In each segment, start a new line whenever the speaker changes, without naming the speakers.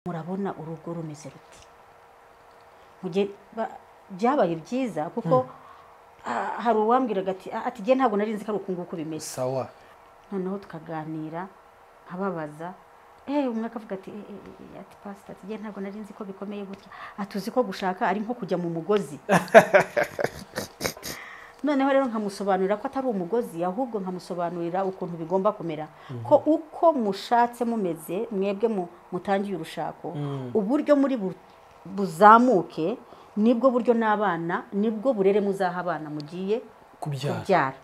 Murabona urugo rumeze ruti byabaye byiza kuko hari uwambwiraga ati jye ntabwo nari nzi ko ari uku nguku bimeze.
Sawa.
Noneho tukaganira nkababaza, umwe akavuga ati ati pastor, ati jye ntabwo nari nzi ko bikomeye gutya, atuzi ko gushaka ari nko kujya mu mugozi. Noneho rero nkamusobanurira ko atari umugozi, ahubwo nkamusobanurira ukuntu bigomba kumera, ko uko mushatse mumeze mwebwe mutangiye urushako, uburyo muri buzamuke nibwo buryo n'abana, nibwo burere muzaha abana mugiye kubyara.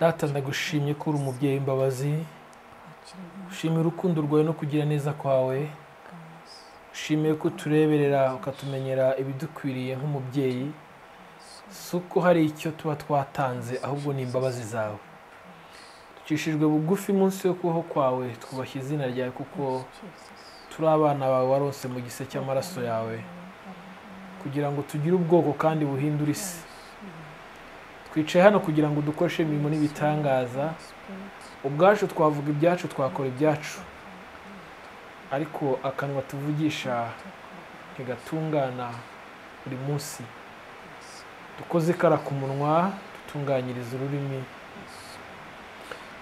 Data, ndagushimye ko uri umubyeyi w'imbabazi, ushimye urukundo rwawe no kugira neza kwawe, ushimiye ko utureberera ukatumenyera ibidukwiriye nk'umubyeyi. Si uko hari icyo tuba twatanze, ahubwo ni imbabazi zawe. Ducishijwe bugufi munsi yo kubaho kwawe, twubashye izina ryawe kuko turi abana bawe warose mu gise cy'amaraso yawe, kugira ngo tugire ubwoko kandi buhindure isi. Twicaye hano kugira ngo dukoreshe imirimo n'ibitangaza. Ubwacu twavuga ibyacu, twakora ibyacu, ariko akanwa tuvugisha ntigatungana buri munsi. Dukoze ikara ku munwa, dutunganyiriza ururimi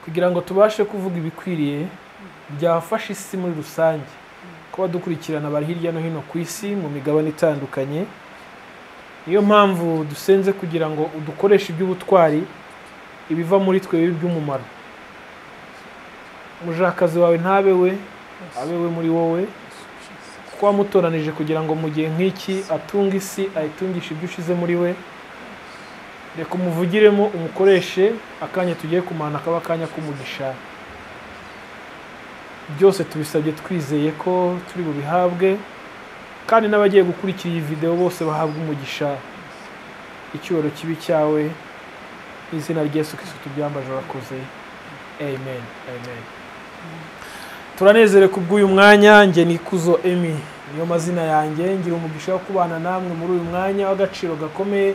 kugira ngo tubashe kuvuga ibikwiriye byafasha isi muri rusange. Kuba dukurikirana bari hirya no hino ku isi mu migabane itandukanye, niyo mpamvu dusenze kugira ngo udukoreshe iby'ubutwari, ibiva muri twe bibe iby'umumaro. Umujakazi wawe ntabe we, abe we muri wowe, kuko wamutoranije kugira ngo mu gihe nk'iki atunge isi, ayitungishe ibyo ushize muri we. Reka umuvugiremo, umukoreshe akanya tugiye kumana kaba akanya k'umugisha. Byose tubisabye twizeye ko turi bubihabwe, kandi n'abagiye gukurikira iyi video bose bahabwa umugisha. Icyubahiro kibi cyawe, izina rya Yesu Kristo tubyambaje, urakoze. Amen, amen. Turanezere kubw'uyu mwanya. Njye ni Ikuzo Emmy, niyo mazina yanjye. Ngira umugisha wo kubana namwe muri uyu mwanya w'agaciro gakomeye.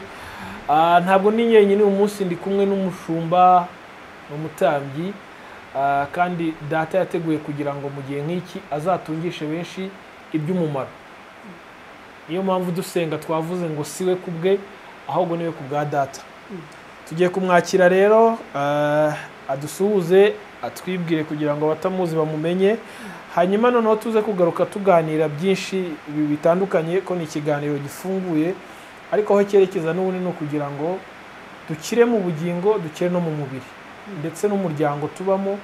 Ntabwo ni nyenyine uyu munsi, ndi kumwe n'umushumba n'umutambyi, kandi data yateguye kugira ngo mu gihe nk'iki azatungishe benshi iby'umumaro. Niyo mpamvu dusenga twavuze ngo siwe kubwe, ahubwo niwe kubwa data. Tugiye kumwakira rero, adusuhuze, atwibwire kugira ngo abatamuzi bamumenye, hanyuma noneho tuze kugaruka tuganira byinshi bitandukanye, ko ni ikiganiro gifunguye, ariko aho cyerekeza n'ubundi ni ukugira ngo dukire mu bugingo, dukire no mu mubiri, ndetse n'umuryango tubamo,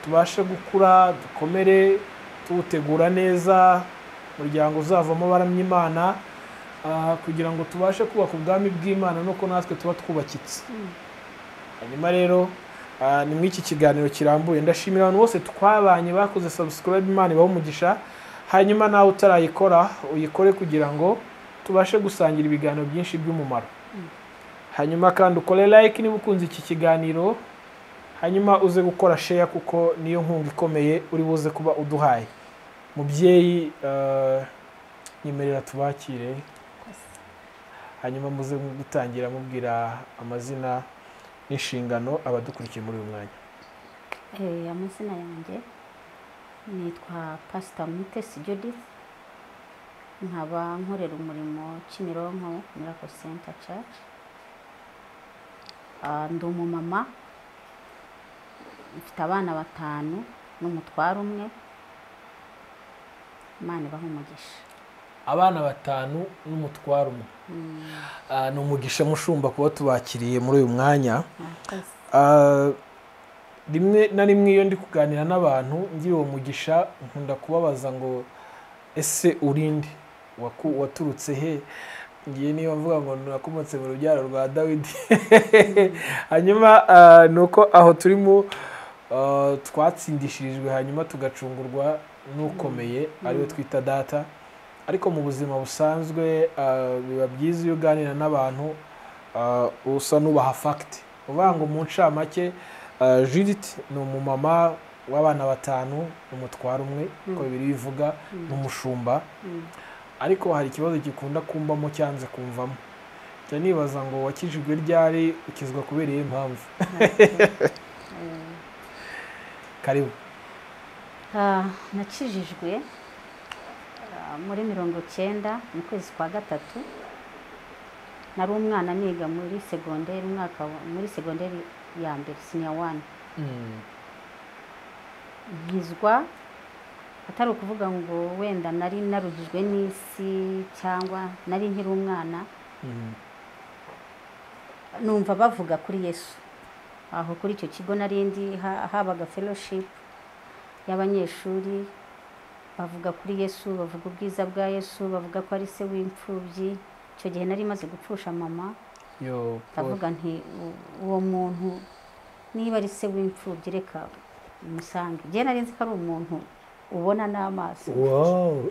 tubashe gukura, dukomere, tuwutegura neza, umuryango uzavamo baramya Imana, kugira ngo tubashe kubaka ubwami bw'Imana nuko natwe tuba twubakitse. Hanyuma rero ni muri iki kiganiro kirambuye, ndashimira abantu bose twabanye bakoze subscribe, Imana ibahe umugisha. Hanyuma nawe utarayikora uyikore kugira ngo tubashe gusangira ibiganiro byinshi by'umumaro. Hanyuma kandi ukore like niba ukunze iki kiganiro, hanyuma uze gukora share kuko niyo nkunga ikomeye uri buze kuba uduhaye. Mubyeyi, nyemerera tubakire, hanyuma muze gutangira mubwira amazina n'inshingano abadukurikiye muri uyu mwanya.
Amazina yanjye nitwa Pastor Mutesi Judith, nkaba nkorera umurimo Kimironko Miracle Center Church. Ndi umumama, mfite abana 5 n'umutwaro umwe. Imana ibahe umugisha.
Abana 5 n'umutwaro umwe. Ni umugisha mushumba kuba tubakiriye muri uyu mwanya. Rimwe na rimwe iyo ndi kuganira n'abantu ngira uwo mugisha, nkunda kubabaza ngo ese urinde waturutse he? Ngiye niyo mvuga ngo nakomotse mu rubyaro rwa Dawidi. Hanyuma nuko aho turimo twatsindishirijwe, hanyuma tugacungurwa n'ukomeye ariwe twita data. Ariko mu buzima busanzwe biba byiza iyo uganira n'abantu usa n'ubaha fact, uvuga ngo mu ncamake Judith ni umumama w'abana 5, umutwaro umwe uko bibiri bivuga, n'umushumba. Ariko hari ikibazo gikunda kumbamo cyanze kumvamo. Njya nibaza ngo wakijijwe ryari, ukizwa kubera iyihe mpamvu? Karibu.
Nakijijwe muri 90 mu kwezi kwa 3. Nari umwana niga muri segonderi, umwaka muri segonderi ya mbere, senior 1. Nkizwa atari ukuvuga ngo wenda nari naruhijwe n'isi cyangwa nari nkiri umwana. Numva bavuga kuri Yesu. Aho kuri icyo kigo narindi habaga fellowship y'abanyeshuri, bavuga kuri Yesu, bavuga ubwiza bwa Yesu, bavuga ko ari se w'imfubyi. Icyo gihe nari maze gupfusha mama. Ndavuga nti uwo muntu niba ari se w'imfubyi reka musange. Njye nari nzi ko ari umuntu ubona n'amaso.
Wow.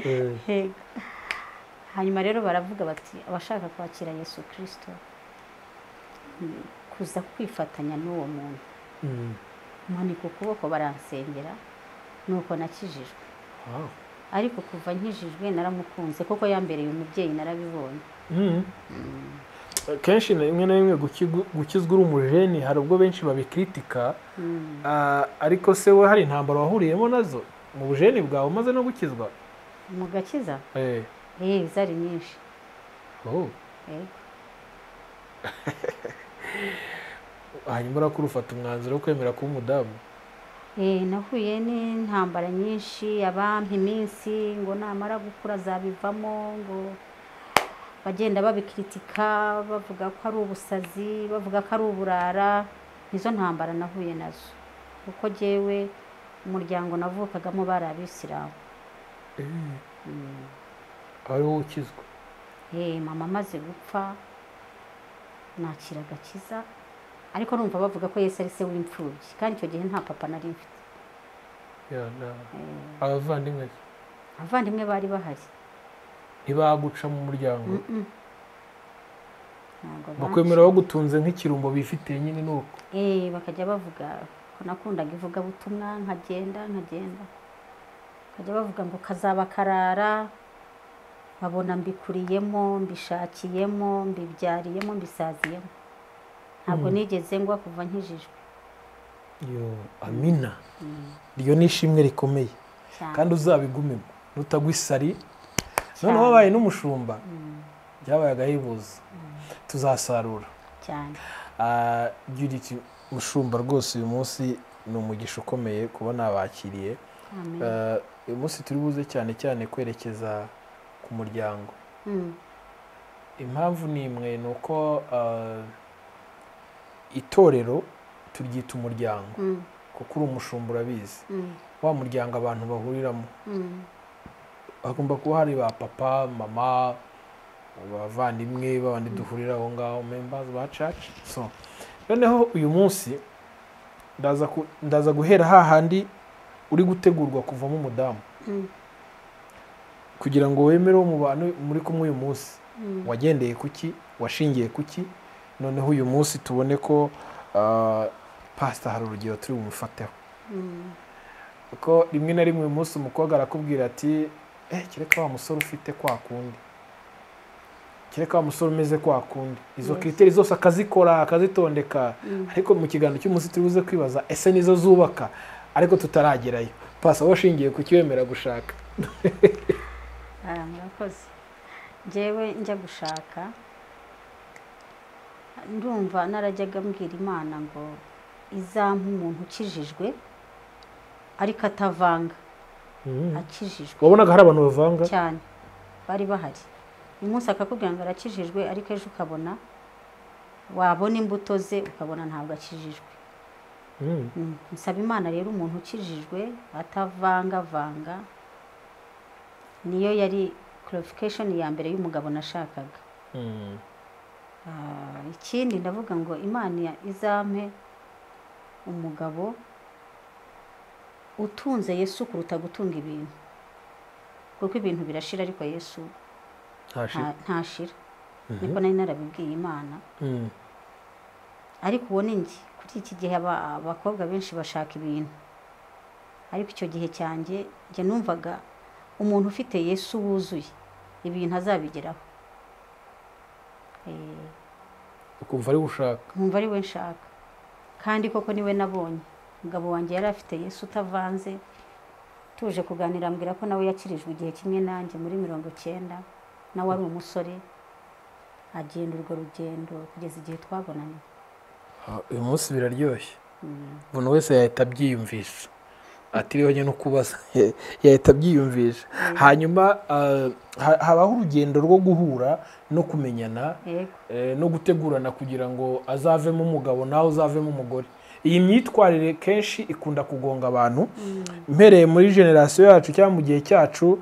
Hanyuma rero baravuga bati abashaka kwakira Yesu Kristo kuza kwifatanya n'uwo muntu. Manika ukuboko baransengera, nuko nakijijwe. Ariko kuva nkijijwe naramukunze kuko yambereye umubyeyi, narabibonye.
Kenshi rimwe na rimwe gukizwa uri umujeni hari ubwo benshi babikritika. Ariko se we hari intambara wahuriyemo nazo mu bujeni bwawe umaze no gukizwa?
Mu gakiza? Zari nyinshi.
Hanyuma urakura ufata umwanzuro wo kwemera kuba umudamu?
Nahuye n'intambara nyinshi, abampa iminsi ngo namara gukura zabivamo, ngo bagenda babikritika bavuga ko ari ubusazi, bavuga ko ari uburara. Nizo ntambara nahuye nazo kuko jewe umuryango navukagamo bari abisilamu.
Ari wowe ukizwa?
Mama amaze gupfa nakira agakiza, ariko numva bavuga ko Yesu ari se w'imfubyi, kandi icyo gihe nta papa nari mfite.
Abavandimwe?
Abavandimwe bari bahari.
Ntibaguca mu muryango? Bakwemera bagutunze nk'ikirumbo bifitiye nyine nuko?
Bakajya bavuga ko nakundaga ivugabutumwa, nkagenda bakajya bavuga ngo kazaba karara, babona mbikuriyemo, mbishakiyemo, mbibyariyemo, mbisaziyemo. Ntabwo nigeze ngwa kuva nkijijwe.
Yo, amina. Iryo ni ishimwe rikomeye kandi uzabigumemo, nutagwa isari. Noneho wabaye n'umushumba, byabaye agahebuzo, tuzasarura
cyane.
Judith mushumba, rwose uyu munsi ni umugisha ukomeye kubona abakiriye. Uyu munsi turi buze cyane cyane kwerekeza ku muryango. Impamvu ni imwe, ni uko itorero turyita umuryango, kuko uri umushumba urabizi. Wa muryango abantu bahuriramo, hagomba kuba hari ba papa, mama, abavandimwe babandi duhurira aho ngaho, members ba church. So noneho uyu munsi ndaza guhera hahandi uri gutegurwa kuvamo umudamu, kugira ngo wemere mu bantu muri kumwe uyu munsi. Wagendeye kuki, washingiye kuki? Noneho uyu munsi tubone ko pastor hari urugero turi bumufateho. Kuko rimwe na rimwe uyu munsi umukobwa arakubwira ati kereka wa musore ufite kwa kundi, kereka wa musore umeze kwa kundi. Izo kriteri zose akazikora, akazitondeka. Ariko mu kiganiro cy'umunsi turi buze kwibaza ese nizo zubaka, ariko tutaragerayo. Pastor washingiye ku kiwemera gushaka?
Murakoze. Njyewe njya gushaka ndumva narajyaga mbwira Imana ngo izampa umuntu ukijijwe ariko atavanga. Akijijwe.
Wabonaga hari abantu bavanga
cyane, bari bahari. Uyu munsi akakubwira ngo arakijijwe, ariko ejo ukabona wabona imbuto ze ukabona ntabwo akijijwe. Nsaba Imana rero umuntu ukijijwe atavangavanga, niyo yari qualification ya mbere y'umugabo nashakaga. Ikindi ndavuga ngo Imana izampe umugabo utunze Yesu kuruta gutunga ibintu, kuko ibintu birashira ariko Yesu ntashira. Niko nari narabibwiye Imana. Ariko uwo ni njye. Kuri iki gihe abakobwa benshi bashaka ibintu, ariko icyo gihe cyanjye njye numvaga umuntu ufite Yesu wuzuye ibintu azabigeraho.
Ukumva ari ushaka?
Nkumva ari we nshaka, kandi koko niwe nabonye. Umugabo wanjye yari afite Yesu utavanze. Tuje kuganira ambwira ko nawe yakirijwe igihe kimwe nanjye muri 90, nawe ari umusore, agenda urwo rugendo kugeza igihe twabonanye.
Uyu munsi biraryoshye, umuntu wese yahita abyiyumvisha atiriwe no kubaza, yahita abyiyumvisha. Hanyuma habaho urugendo rwo guhura no kumenyana no gutegurana kugira ngo azavemo umugabo nawe uzavemo umugore. Iyi myitwarire kenshi ikunda kugonga abantu. Mpereye muri generasiyo yacu cyangwa mu gihe cyacu,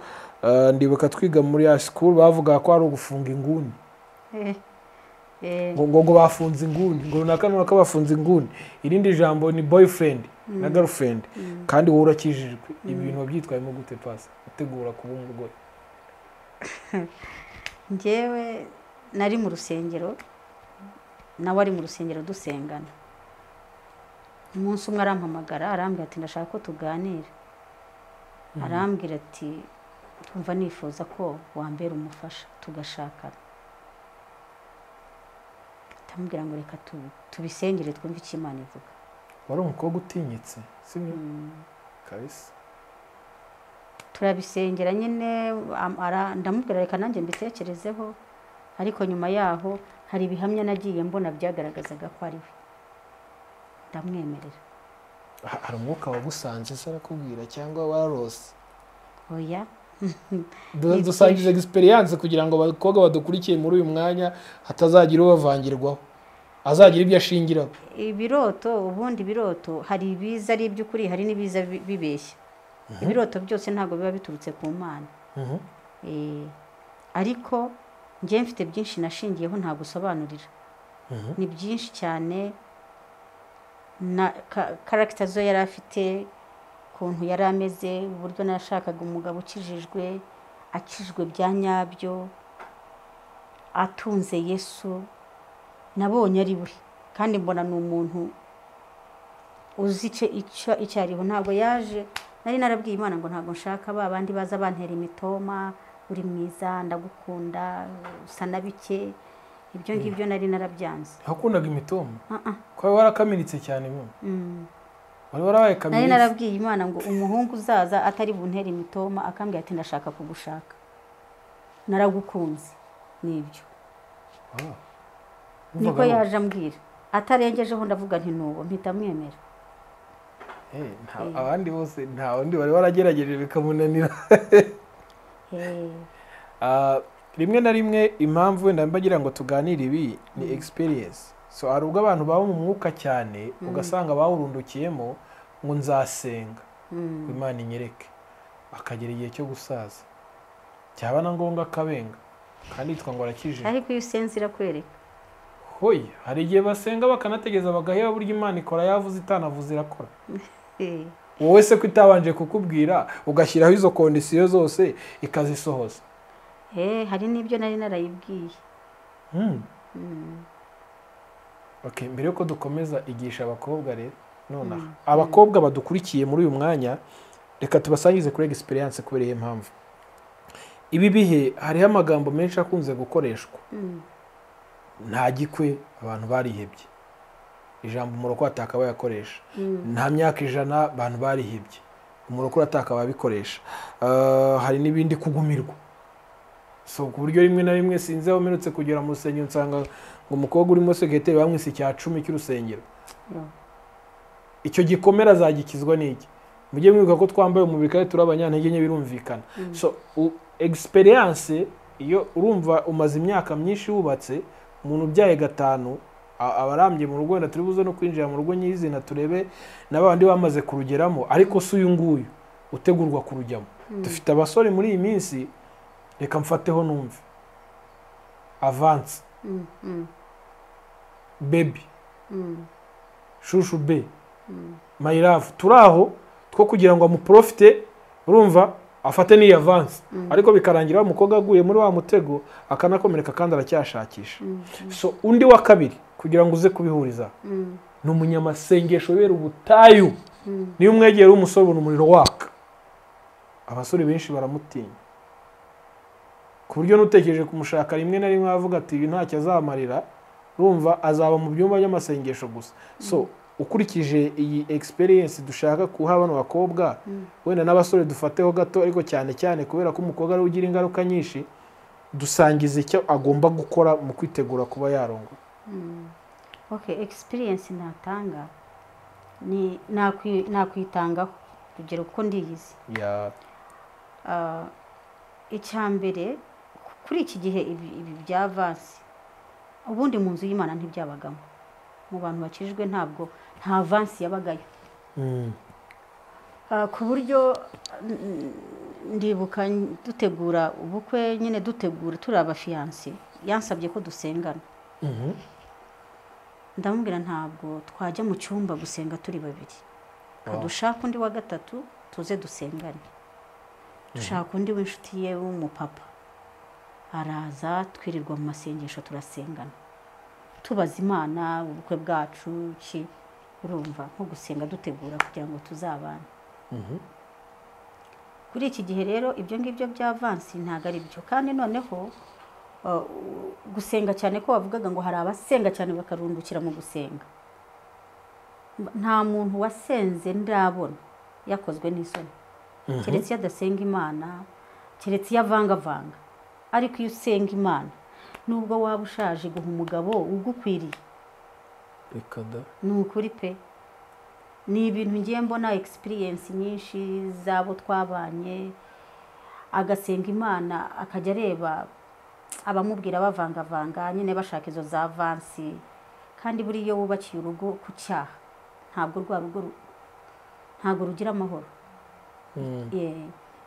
ndibuka twiga muri high school bavuga ko ari ugufunga inguni, ngo bafunze inguni, ngo runaka runaka bafunze inguni. Irindi jambo ni boyfriend na girlfriend, kandi wowe urakijijwe. Ibi bintu wabyitwayemo gute pasi utegura kuba umugore?
Njyewe nari mu rusengero, nawe ari mu rusengero dusengana. Umunsi umwe arampamagara arambwira ati ndashaka ko tuganira. Arambwira ati ndumva nifuza ko wambera umufasha tugashakana. Ndamubwira ngo reka tubisengere twumve icyo Imana ivuga.
Wari umukobwa utinyitse, sibyo? Kabisa.
Turabisengera nyine, ndamubwira reka nanjye mbitekerezeho, ariko nyuma yaho hari ibihamya nagiye mbona byagaragazaga ko ari we. Ndamwemerera.
Hari umwuka wagusanze se arakubwira cyangwa wararose?
Oya.
Dusangize experience kugira ngo abakobwa badukurikiye muri uyu mwanya hatazagira ubavangirwaho, azagira ibyo ashingiraho.
Ibiroto, ubundi ibiroto hari ibiza ari iby'ukuri, hari n'ibiza bibeshya. Ibiroto byose ntabwo biba biturutse ku Mana. Ariko njye mfite byinshi nashingiyeho ntagusobanurira. Ni byinshi cyane. Na character zo yari afite, ukuntu yari ameze, uburyo nashakaga umugabo ukijijwe, akijwe bya nyabyo, atunze Yesu, nabonye ari we. Kandi mbona ni umuntu uzi icyo ariho. Ntabwo yaje, nari narabwiye Imana ngo ntabwo nshaka ba bandi baza bantera imitoma, uri mwiza, ndagukunda, usa na bike. Ibyo ngibyo nari narabyanze.
Wakundaga imitoma? Ko warakamiritse cyane mu? Wari warabaye kamiritse.
Nari narabwiye Imana ngo umuhungu uzaza atari buntera imitoma akambwira ati ndashaka kugushaka, naragukunze, nibyo. Niko yaje ambwira, atarengejeho ndavuga nti nuwo mpita mwemera.
Abandi bose nta wundi wari waragerageje bikamunanira. Rimwe na rimwe impamvu wenda mbagira ngo tuganire ibi ni experience. So hari ubwo abantu baba mu mwuka cyane ugasanga bawurundukiyemo ngo nzasenga Imana inyereke, akagera igihe cyo gusaza cyaba na ngombwa akabenga kandi yitwa ngo arakijije.
Ariko iyo usenze irakwereka.
Hoya hari igihe basenga bakanategeza bagaheba, burya Imana ikora yavuze itanavuze irakora. Wowe se ko itabanje kukubwira ugashyiraho izo kondisiyo zose ikazisohoza?
Hari n'ibyo nari narayibwiye.
Okay, mbere yuko dukomeza igisha abakobwa rero nonaha, abakobwa badukurikiye muri uyu mwanya, reka tubasangize kuri experience kubera iyi mpamvu. Ibi bihe hariho amagambo menshi akunze gukoreshwa. Nta gikwe abantu barihebye, ijambo umuroko ataka bayakoresha. Nta myaka 100 abantu barihebye, umuroko ataka babikoresha. Hari n'ibindi kugumirwa. So ku buryo rimwe na rimwe sinze aho mperutse kugera mu rusengero nsanga ngo umukobwa urimo sekreteri bamwise icya 10 cy'urusengero. Icyo gikomera azagikizwa n'iki? Mujye mwibuka ko twambaye umubiri kandi turi abanyantege nke, birumvikana. So experience iyo urumva umaze imyaka myinshi wubatse, umuntu ubyaye 5 abarambye mu rugo, wenda turi buze no kwinjira mu rugo nyizina turebe n'abandi bamaze kurugeramo, ariko si uyu nguyu utegurwa kurujyamo. Dufite abasore muri iyi minsi, reka mfateho numve avance, baby, shushu be, my love, turaho two kugira ngo amuprofite, urumva afate ni avance, ariko bikarangira umukobwa aguye muri wa mutego akanakomereka kandi aracyashakisha. So undi wa kabiri Kugira ngo uze kubihuriza. Ni umunyamasengesho wera ubutayu. Niyo umwegera umusore ubona umuriro waka. Abasore benshi baramutinya. Ku buryo nutekereje kumushaka rimwe na rimwe avuga ati ibi ntacyo azamarira, urumva azaba mu byumba by'amasengesho gusa. So ukurikije iyi experience dushaka kuha bano bakobwa, wenda n'abasore dufateho gato, ariko cyane cyane kubera ko umukobwa ari ugira ingaruka nyinshi, dusangiza icyo agomba gukora mu kwitegura kuba yarongora.
Okay, experience natanga ni nakwitangaho rugero kuko ndiyizi. Icya mbere kuri iki gihe ibi bya avance ubundi mu nzu y'Imana ntibyabagamo. Mu bantu bakijijwe ntabwo nta avance yabagayo. Ku buryo ndibuka dutegura ubukwe nyine dutegura turi abafiyanse, yansabye ko dusengana. Ndamubwira ntabwo twajya mu cyumba gusenga turi babiri, dushaka undi wa gatatu tuze dusengane. Dushaka undi w'inshuti ye w'umupapa, araza twirirwa mu masengesho turasengana, tubaza Imana ubukwe bwacu ki, urumva nko gusenga dutegura kugira ngo tuzabane. Kuri iki gihe rero ibyo ngibyo bya avance ntago ari byo. Kandi noneho gusenga cyane ko bavugaga ngo hari abasenga cyane bakarundukira mu gusenga, nta muntu wasenze ndabona yakozwe n'isoni. Keretse iyo adasenga Imana, keretse iyo avangavanga. Ariko iyo usenga Imana nubwo waba ushaje guha umugabo ugukwiriye, ni ukuri pe. Ni ibintu ngiye mbona experience nyinshi zabo twabanye, agasenga Imana akajya areba abamubwira bavangavanga nyine bashaka izo za avance. Kandi buri iyo wubakiye urugo ku cyaha ntabwo rwa rugo ntabwo rugira amahoro.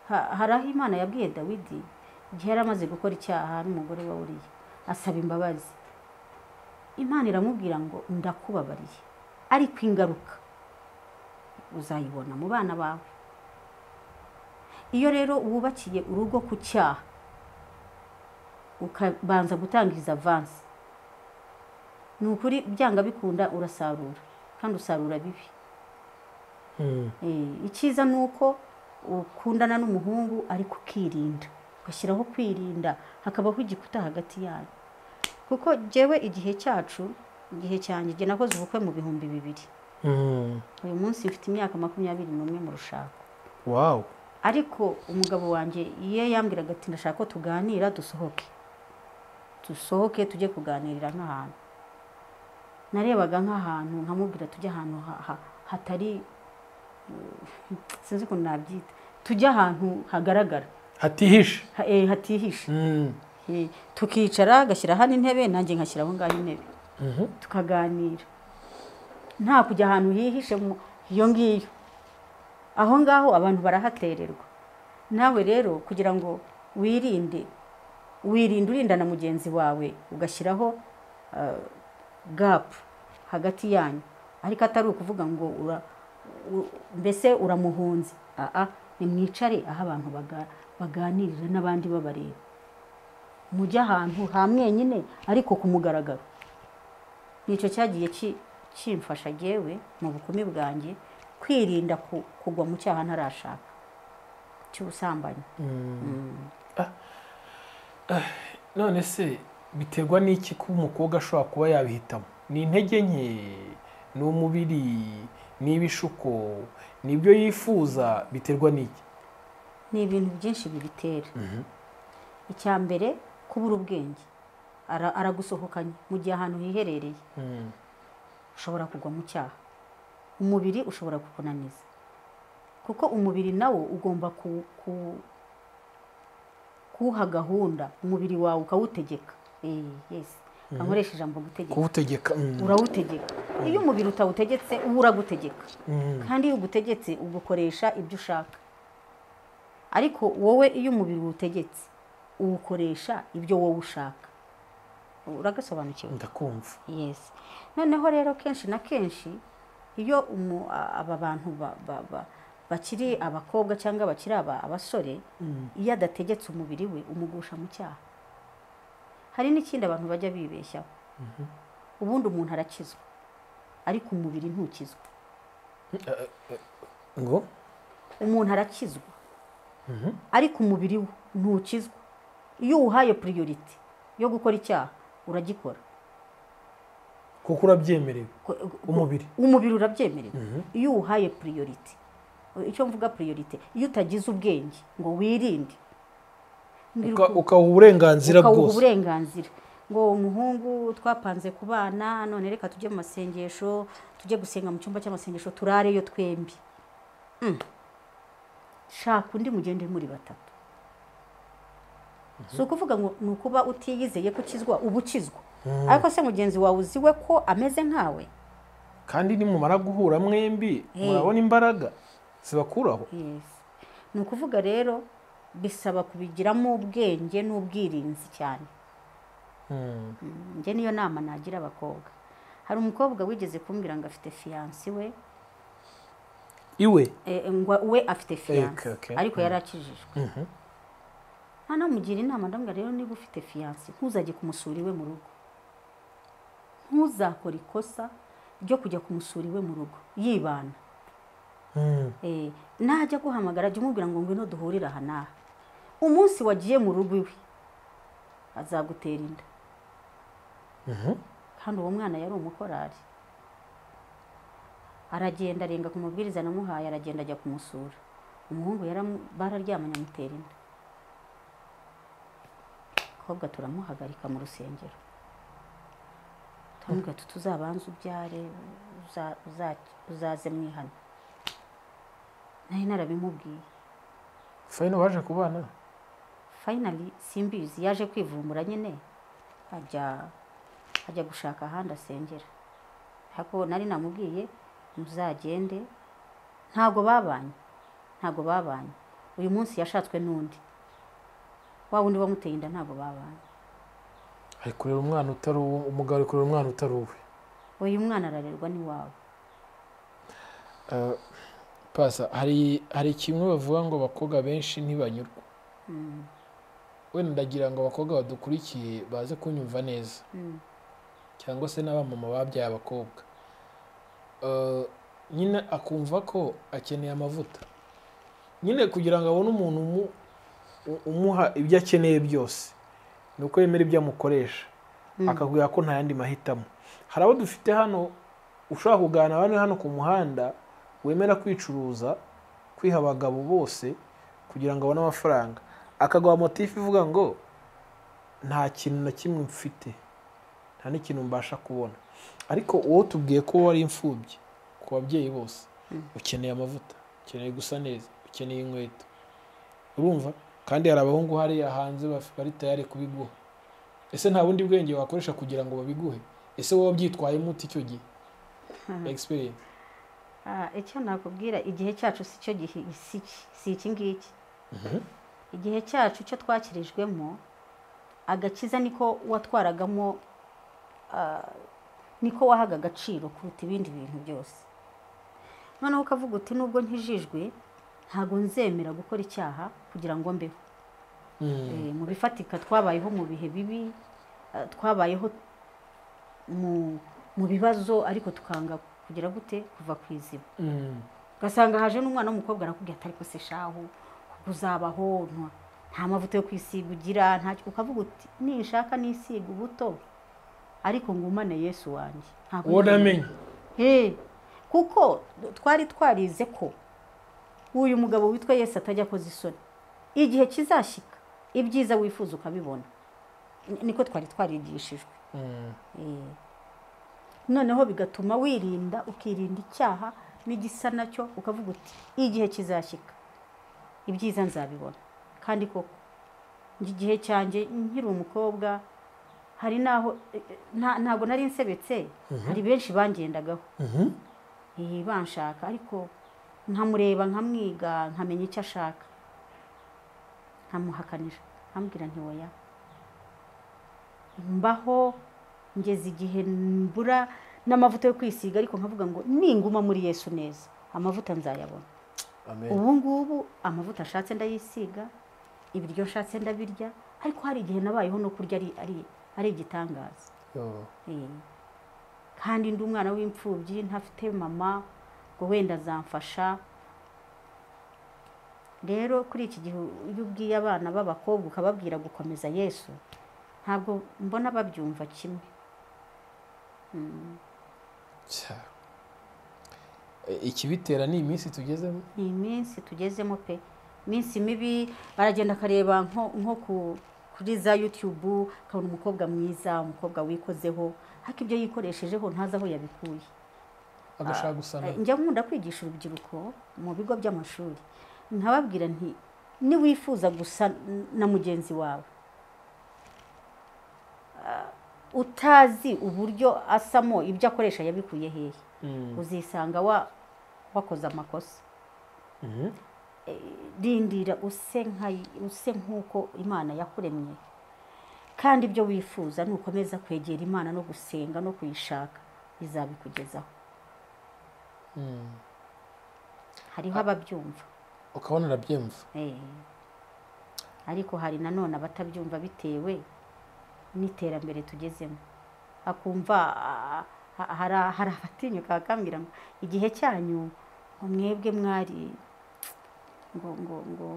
Hari aho Imana yabwiye Dawidi igihe yari amaze gukora icyaha n'umugore wa Uriya, asaba imbabazi. Imana iramubwira ngo ndakubabariye, ariko ingaruka uzayibona mu bana bawe. Iyo rero wubakiye urugo ku cyaha ukabanza gutangiza avance, ni ukuri byanga bikunda urasarura, kandi usarura bibi. Icyiza ni uko ukundana n'umuhungu ariko ukirinda, ugashyiraho kwirinda, hakabaho igikuta hagati yanyu. Kuko jewe igihe cyacu, igihe cyanjye jye nakoze ubukwe mu 2000. Uyu munsi mfite imyaka 21 mu rushako.
Wow.
Ariko umugabo wanjye iye yambwiraga ati ndashaka ko tuganira, dusohoke. Dusohoke tujye kuganirira nk'ahantu. Narebaga nk'ahantu nkamubwira tujye ahantu hatari, sinzi ukuntu nabyita, tujye ahantu hagaragara,
hatihishe.
Hatihishe. Tukicara agashyira hano intebe nanjye nkashyira aho ngaho intebe, tukaganira. Nta kujya ahantu hihishe iyo ngiyo, aho ngaho abantu barahatererwa. Nawe rero kugira ngo wirinde, wirinde urinda na mugenzi wawe, ugashyiraho gap hagati yanyu, ariko atari ukuvuga ngo mbese uramuhunze. Ni mwicare aho abantu baganirira n'abandi babareba, mujye ahantu ha mwenyine ariko ku mugaragaro. Nicyo cyagiye kimfasha jewe mu bukumi bwanjye kwirinda kugwa mu cyaha ntarashaka cy'ubusambanyi.
None se biterwa n'iki kuba umukobwa ashobora kuba yabihitamo? Ni intege nke, ni umubiri, ni ibishuko, ni ibyo yifuza, biterwa n'iki?
Ni ibintu byinshi bibitera. Icya mbere kubura ubwenge, aragusohokanye mu gihe ahantu hiherereye ushobora kugwa mu cyaha. Umubiri ushobora kukunaniza, kuko umubiri nawo ugomba kuha gahunda, umubiri wawe ukawutegeka. Yes, nkoresha ijambo gutegeka.
Kuwutegeka.
Urawutegeka. Iyo umubiri utawutegetse uba uragutegeka. Kandi iyo ugutegetse ugukoresha ibyo ushaka. Ariko wowe iyo umubiri uwutegetse uwukoresha ibyo wowe ushaka. Uragasobanukiwe?
Ndakumva.
Yes. Noneho rero kenshi na kenshi iyo aba bantu bakiri abakobwa cyangwa bakiri abasore, iyo adategetse umubiri we umugusha mu cyaha. Hari n'ikindi abantu bajya bibeshyaho. Ubundi umuntu arakizwa ariko umubiri ntukizwa.
Ngo
umuntu arakizwa ariko umubiri we ntukizwa. Iyo uhaye priority yo gukora icyaha uragikora
kuko urabyemerewe. Umubiri
urabyemerewe iyo uhaye priority. Icyo mvuga priority, iyo utagize ubwenge ngo wirinde
ukawuha uburenganzira bwose,
ukawuha uburenganzira ngo umuhungu twapanze kubana none reka tujye mu masengesho, tujye gusenga mu cyumba cy'amasengesho turareyo twembi. Shaka undi mugende muri batatu. Si ukuvuga ngo ni ukuba utiyizeye ko ukizwa, uba ukizwa ariko se mugenzi wawe uziwe ko ameze nkawe,
kandi nimumara guhura mwembi murabona imbaraga zibakuraho.
Ni ukuvuga rero bisaba kubigiramo ubwenge n'ubwirinzi cyane. Njye niyo nama nagira abakobwa. Hari umukobwa wigeze kumbwira ngo afite fiancé we
iwe,
ngo we afite fiancé ariko yarakijijwe. Namugira inama ndamubwira rero niba ufite fiancé ntuzajye kumusura iwe mu rugo, ntuzakora ikosa ryo kujya kumusura iwe mu rugo yibana. Najya guhamagara jya umubwira ngo ngwino duhurire aha n'aha. Umunsi wagiye mu rugo iwe azagutera inda. Kandi uwo mwana yari umukorari, aragenda arenga ku mubwiriza namuhaye, aragenda ajya kumusura. Umuhungu bararyamanye amutera inda. Kobwa turamuhagarika mu rusengero, turamubwira tuti tuzabanze ubyare uzaze mwihana. Nari narabimubwiye.
Fayino baje kubana?
Finally simbizi, yaje kwivumbura nyine ajya gushaka ahandi asengera. Ariko nari namubwiye muzagende, ntago babanye. Uyu munsi yashatswe n'undi wa wundi wamuteye inda, ntago babanye.
Ari kurera umwana utari uwe, umugabo ari kurera umwana utari uwe.
Uyu mwana ararerwa ni wawe.
Pasa hari kimwe bavuga ngo abakobwa benshi ntibanyurwa. Wenda ndagira ngo abakobwa badukurikiye baze kunyumva neza, cyangwa se n'abamama babyaye abakobwa. Nyine akumva ko akeneye amavuta nyine kugira ngo abone umuntu umuha ibyo akeneye byose, nuko yemera ibyo amukoresha, akakubwira ko nta yandi mahitamo. Hari abo dufite hano ushobora kuganira bane hano ku muhanda wemera kwicuruza, kwiha abagabo bose kugira ngo abone amafaranga, akaguha motif ivuga ngo nta kintu na kimwe mfite, nta n'ikintu mbasha kubona. Ariko wowe tubwiye ko wari imfubyi ku babyeyi bose, ukeneye amavuta, ukeneye gusa neza, ukeneye inkweto, urumva? Kandi hari abahungu hariya hanze bari tayari kubiguha. Ese nta bundi bwenge wakoresha kugira ngo babiguhe? Ese wowe wabyitwayemo ute icyo gihe? Experience.
Icyo nakubwira, igihe cyacu si cyo gihe, si iki ngiki. Igihe cyacu cyo twakirijwemo agakiza niko watwaragamo, niko wahaga agaciro kuruta ibindi bintu byose. Noneho ukavuga uti nubwo nkijijwe ntago nzemera gukora icyaha kugira ngo mbeho. Mu bifatika twabayeho mu bihe bibi, twabayeho mu bibazo, ariko tukanga kugira gute kuva ku izima. Ugasanga haje n'umwana w'umukobwa arakubwira ati ariko se shahu uzabaho nta mavuta yo kwisiga ugira, nta, ukavuga uti ninshaka nisiga ubuto ariko ngumane Yesu wanjye.
Uwo namenye.
Kuko twari twarize ko uyu mugabo witwa Yesu atajya akoza isoni. Igihe kizashika ibyiza wifuza ukabibona. Niko twari twarigishijwe. Noneho bigatuma wirinda, ukirinda icyaha n'igisa nacyo, ukavuga uti igihe kizashika ibyiza nzabibona. Kandi koko igihe cyanjye nkiri umukobwa hari naho ntago nari nsebetse, hari benshi bangendagaho banshaka, ariko nkamureba nkamwiga nkamenya icyo ashaka, nkamuhakanira, nkambwira nti oya. Mbaho ngeze igihe mbura n'amavuta yo kwisiga, ariko nkavuga ngo ninguma muri Yesu neza amavuta nzayabona. Ubu ngubu amavuta ashatse ndayisiga, ibiryo nshatse ndabirya, ariko hari igihe nabayeho no kurya ari igitangaza. Kandi ndi umwana w'imfubyi, ntafite mama ngo wenda azamfasha. Rero kuri iki gihe iyo ubwiye abana b'abakobwa ukababwira gukomeza Yesu, ntabwo mbona babyumva kimwe.
Ikibitera ni iminsi tugezemo,
ni iminsi tugezemo pe, iminsi mibi. Baragenda akareba nko kuri za YouTube, akabona umukobwa mwiza, umukobwa wikozeho, ariko ibyo yikoreshejeho ntazi aho yabikuye,
agashaka gusana.
Njya nkunda kwigisha urubyiruko mu bigo by'amashuri, nkababwira nti niwifuza gusa na mugenzi wawe utazi uburyo asamo, ibyo akoresha yabikuye hehe, uzisanga wakoze amakosa. Rindira use nk'uko Imana yakuremye, kandi ibyo wifuza nukomeza kwegera Imana no gusenga no kuyishaka izabikugezaho. Hariho ababyumva
ukabona arabyumva,
ariko hari nanone abatabyumva bitewe n'iterambere tugezemo. Akumva hari abatinyuka bakambwira ngo igihe cyanyu mwebwe mwari ngo ngo ngo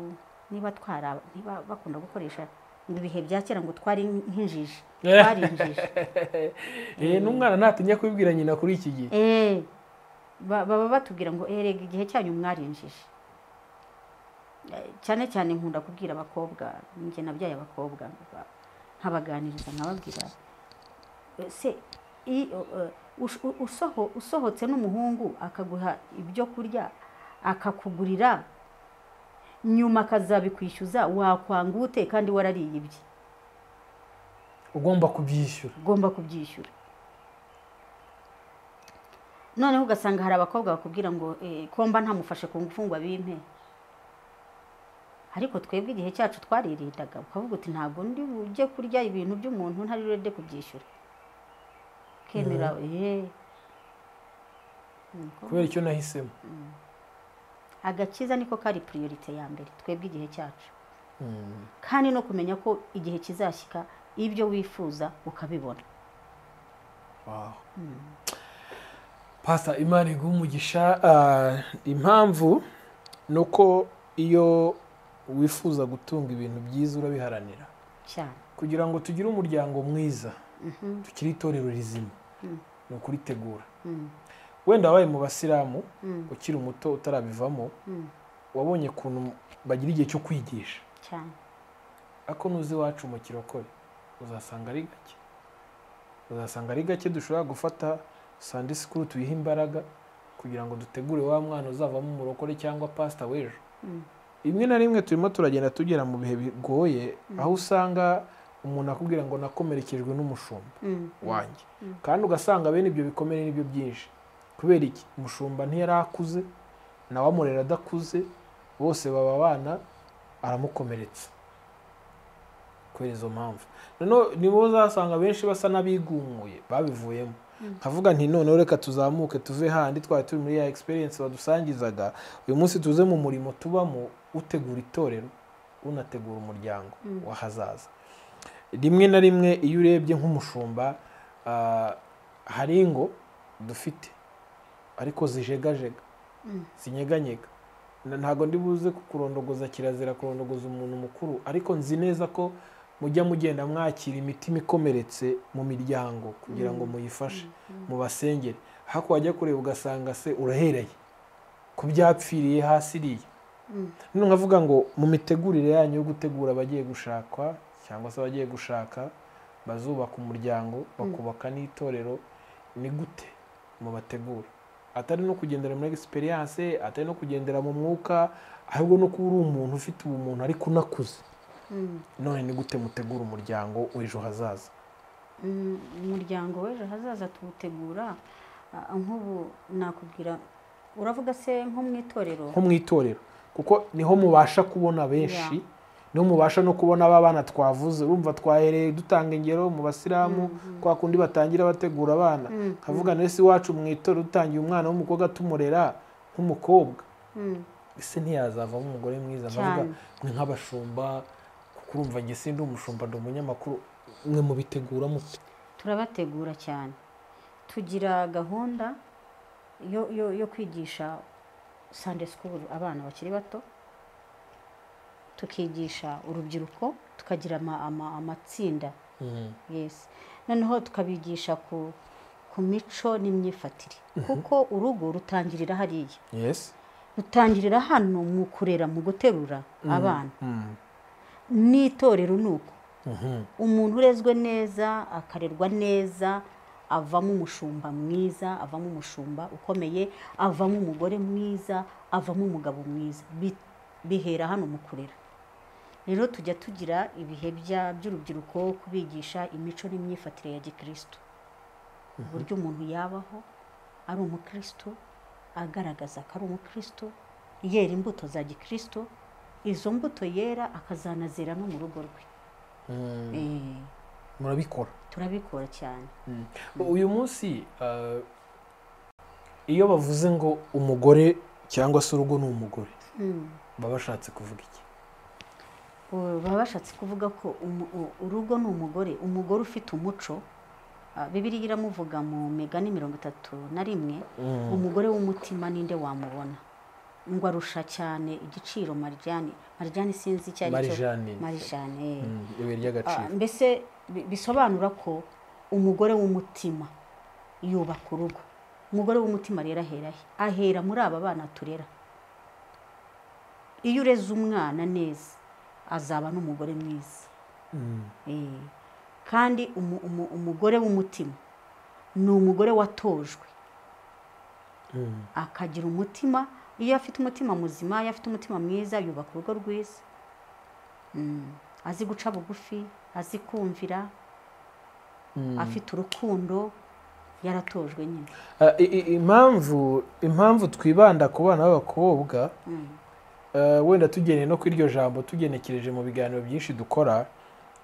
niba twara, niba bakunda gukoresha ngo ibihe bya kera ngo twari nk'injiji, twari injiji.
N'umwana ntatinya kubibwira nyina kuri iki gihe.
Baba batubwira ngo erega igihe cyanyu mwari injiji. Cyane cyane nkunda kubwira abakobwa, njye nabyaye abakobwa, nkabaganiriza nkababwira se usohotse n'umuhungu akaguha ibyo kurya, akakugurira, nyuma akazabikwishyuza, wakwanga ute kandi warariye ibye?
Ugomba kubyishyura,
ugomba kubyishyura. Noneho ugasanga hari abakobwa bakubwira ngo komba ntamufashe ku ngufu ngo abimpe. Ariko twebwe igihe cyacu twaririndaga, ukavuga uti ntabwo ndi ujye kurya ibintu by'umuntu ntari rede kubyishyura. Kemera
kubera icyo nahisemo.
Agakiza niko kari priorite ya mbere twebwe igihe cyacu. Kandi no kumenya ko igihe kizashyika ibyo wifuza ukabibona.
Wow. Pastor, Imana iguhe umugisha. Impamvu nuko iyo wifuza gutunga ibintu byiza urabiharanira
cyane,
kugira ngo tugire umuryango mwiza, tukiri itorero rizima, ni ukuritegura. Wenda wabaye mu basilamu ukiri muto utarabivamo, wabonye ukuntu bagira igihe cyo kwigisha
cyane,
ariko nuzi iwacu mu kirokore uzasanga ari gake, uzasanga ari gake dushobora gufata Sunday school tuyihe imbaraga kugira ngo dutegure wa mwana uzavamo umurokore cyangwa pastor w'ejo. Rimwe na rimwe turimo turagenda tugera mu bihe bigoye, aho usanga umuntu akubwira ngo nakomerekejwe n'umushumba wanjye, kandi ugasanga bene ibyo bikomere nibyo byinshi. Kubera iki? Umushumba ntiyarakuze, nawe amurera adakuze, bose baba abana, aramukomeretsa kubera izo mpamvu. Noneho nibo uzasanga benshi basa n'abigumuye babivuyemo. Nkavuga nti noneho reka tuzamuke tuve handi twari turi muri ya experience badusangizaga, uyu munsi tuze mu murimo tubamo, utegura itorero unategura umuryango w'ahazaza. Rimwe na rimwe iyo urebye nk'umushumba, hari ingo dufite ariko zijegajega, zinyeganyega. Ntabwo ndi buze kukurondogoza, kirazira kurondogoza umuntu mukuru, ariko nzi neza ko mujya mugenda mwakira imitima ikomeretse mu miryango kugira ngo muyifashe, mubasengere. Hako wajya kureba ugasanga se urahereye ku byapfiriye hasi iriya. None nkavuga ngo mu mitegurire yanyu yo gutegura abagiye gushakwa cyangwa se abagiye gushaka bazubaka umuryango bakubaka n'itorero, ni gute mubategura? Atari no kugendera muri experience, atari no kugendera mu mwuka, ahubwo no kuba uri umuntu ufite ubumuntu ariko unakuze. None ni gute mutegura umuryango w'ejo hazaza?
Umuryango w'ejo hazaza tuwutegura nk'ubu nakubwira, uravuga se nko mu itorero?
Nko mu itorero, kuko niho mubasha kubona benshi, niho mubasha no kubona aba bana twavuze. Urumva twahereye dutanga ingero mu basilamu, kwa kundi batangira bategura abana. Nkavuga nese iwacu mu itorero dutangiye umwana w'umukobwa tumurera nk'umukobwa, ese ntiyazavamo umugore mwiza? Nkavuga mwe nk'abashumba, kuko urumva njye sindi umushumba, ndi umunyamakuru, mwe mubitegura mute?
Turabategura cyane. Tugira gahunda yo kwigisha Sunday school abana bakiri bato, tukigisha urubyiruko, tukagira amatsinda. Yes. Noneho tukabigisha ku mico n'imyifatire, kuko urugo rutangirira hariya.
Yes.
Rutangirira hano mu kurera, mu guterura abana. N'itorero nuko umuntu urezwe neza akarerwa neza avamo umushumba mwiza, avamo umushumba ukomeye, avamo umugore mwiza, avamo umugabo mwiza. Bihera hano mu kurera. Rero tujya tugira ibihe by'urubyiruko kubigisha imico n'imyifatire ya gikristo, uburyo umuntu yabaho ari umukristo, agaragaza ko ari umukristo, yera imbuto za gikristo, izo mbuto yera akazanazera no mu rugo rwe.
Murabikora?
Turabikora cyane.
Uyu munsi iyo bavuze ngo umugore cyangwa se urugo ni umugore, baba bashatse kuvuga iki?
Baba bashatse kuvuga ko urugo ni umugore, umugore ufite umuco. Bibiliya iramuvuga mu Migani 31, umugore w'umutima ninde wamubona, ngo arusha cyane igiciro marijani. Marijani sinzi icyo ari cyo. Marijani
ibuye ry'agaciro.
Mbese bisobanura ko umugore w'umutima yubaka urugo. Umugore w'umutima rero ahera he? Ahera muri aba bana turera. Iyo ureze umwana neza azaba n'umugore mwiza. Kandi umugore w'umutima ni umugore watojwe, akagira umutima. Iyo afite umutima muzima, iyo afite umutima mwiza, yubaka urugo rwiza. Azi guca bugufi, azi kumvira, afite urukundo, yaratojwe nyine.
Impamvu twibanda ku bana b'abakobwa, wenda tugeneye no kuri iryo jambo tugenekereje mu biganiro byinshi dukora,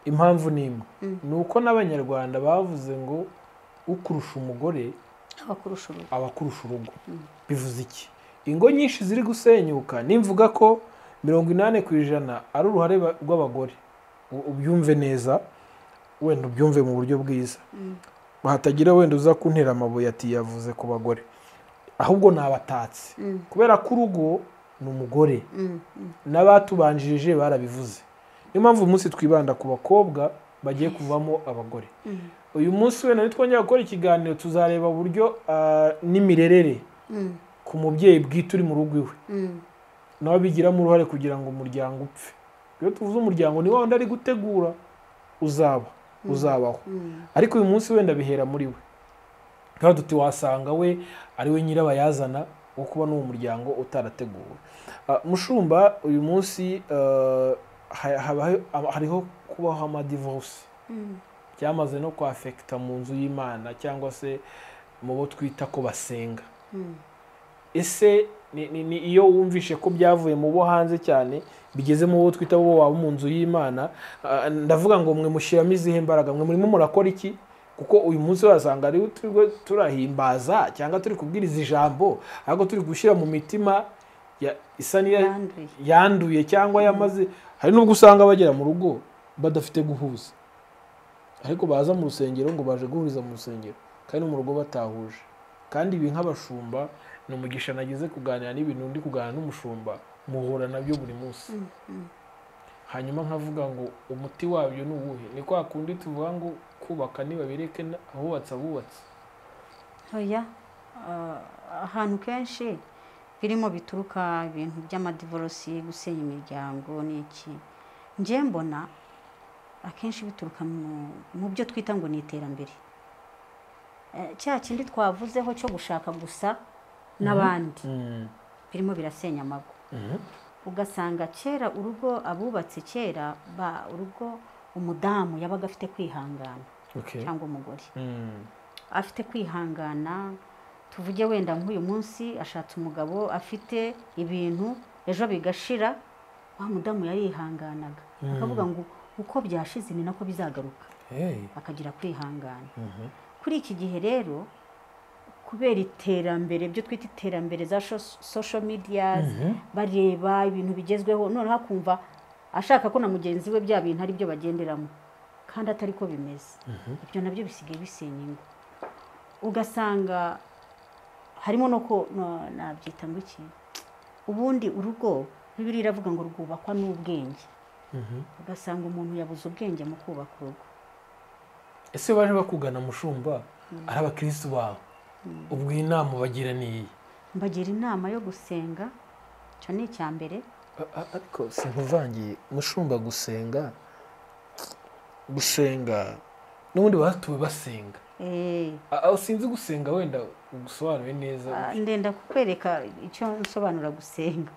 impamvu ni imwe, ni uko n'Abanyarwanda bavuze ngo ukurusha umugore abakurusha urugo. Bivuze iki? Ingo nyinshi ziri gusenyuka, nimvuga ko 80% ari uruhare rw'abagore. Ubyumve neza, wenda ubyumve mu buryo bwiza, hatagira wenda uza kuntera amabuye ati yavuze ku bagore, ahubwo ni abatatsi. Kubera ko urugo ni umugore, n'abatubanjirije barabivuze. Niyo mpamvu umunsi twibanda ku bakobwa bagiye kuvamo abagore. Uyu munsi wenda nitwongera gukora ikiganiro tuzareba uburyo n'imirerere ku mubyeyi bwite uri mu rugo iwe, nawe bigiramo uruhare kugira ngo umuryango upfe. Iyo tuvuze umuryango ni wa wundi ari gutegura uzabaho. Ariko uyu munsi wenda bihera muri we. Kandi tuti wasanga we ari we nyirabayazana wo kuba n'uwo muryango utarateguwe. Mushumba, uyu munsi hariho kubaho amadivorce byamaze no kwafekita mu nzu y'Imana cyangwa se mu bo twita ko basenga. Ese ni iyo wumvishe ko byavuye mu bo hanze cyane bigeze mu bo twita bo waba mu nzu y'Imana, ndavuga ngo mwe mushyiramo izihe mbaraga, mwe murimo murakora iki? Kuko uyu munsi wasanga ari turahimbaza cyangwa turi kubwiriza ijambo, ahubwo turi gushyira mu mitima isa yanduye cyangwa yamaze. Hari nubwo usanga bagera mu rugo badafite guhuza, ariko baza mu rusengero ngo baje guhuriza mu rusengero, kandi no mu rugo batahuje. Kandi ibi nk'abashumba ni umugisha nagize kuganira n'ibintu ndi kuganira n'umushumba, muhura nabyo buri munsi. Hanyuma nkavuga ngo umuti wabyo ni uwuhe? Ni kwa kundi tuvuga ngo kubaka nibabireke ahubatse abubatse.
Oya, ahantu kenshi birimo bituruka ibintu by'amadivorisi, gusenya imiryango n'iki, nje mbona akenshi bituruka mu byo twita ngo ni iterambere. Cya kindi twavuzeho cyo gushaka gusa n'abandi birimo birasenya amago. Ugasanga kera urugo abubatse kera urugo umudamu yabaga afite kwihangana, cyangwa umugore afite kwihangana. Tuvuge wenda nk'uyu munsi ashatse umugabo afite ibintu, ejo bigashira, wa mudamu yarihanganaga akavuga ngo uko byashize ni nako bizagaruka, akagira kwihangana. Kuri iki gihe rero kubera iterambere, byo twita iterambere za social media, bareba ibintu bigezweho, noneho akumva ashaka ko na mugenzi we bya bintu ari byo bagenderamo kandi atari ko bimeze. Ibyo nabyo bisigaye bisenya ingo. Ugasanga harimo no ko nabyita ngo iki, ubundi urugo Bibiliya iravuga ngo rwubakwa n'ubwenge. Ugasanga umuntu yabuze ubwenge mu kubaka urugo.
Ese baje bakugana mushumba ari abakristo bawe, ubwo inama bagira ni iyi?
Mbagira inama yo gusenga, icyo ni icya mbere.
Ariko sinkuvangiye mushumba, gusenga n'ubundi batuwe basenga. Sinzi gusenga wenda ugusobanuye neza.
Ndenda kukwereka icyo nsobanura gusenga.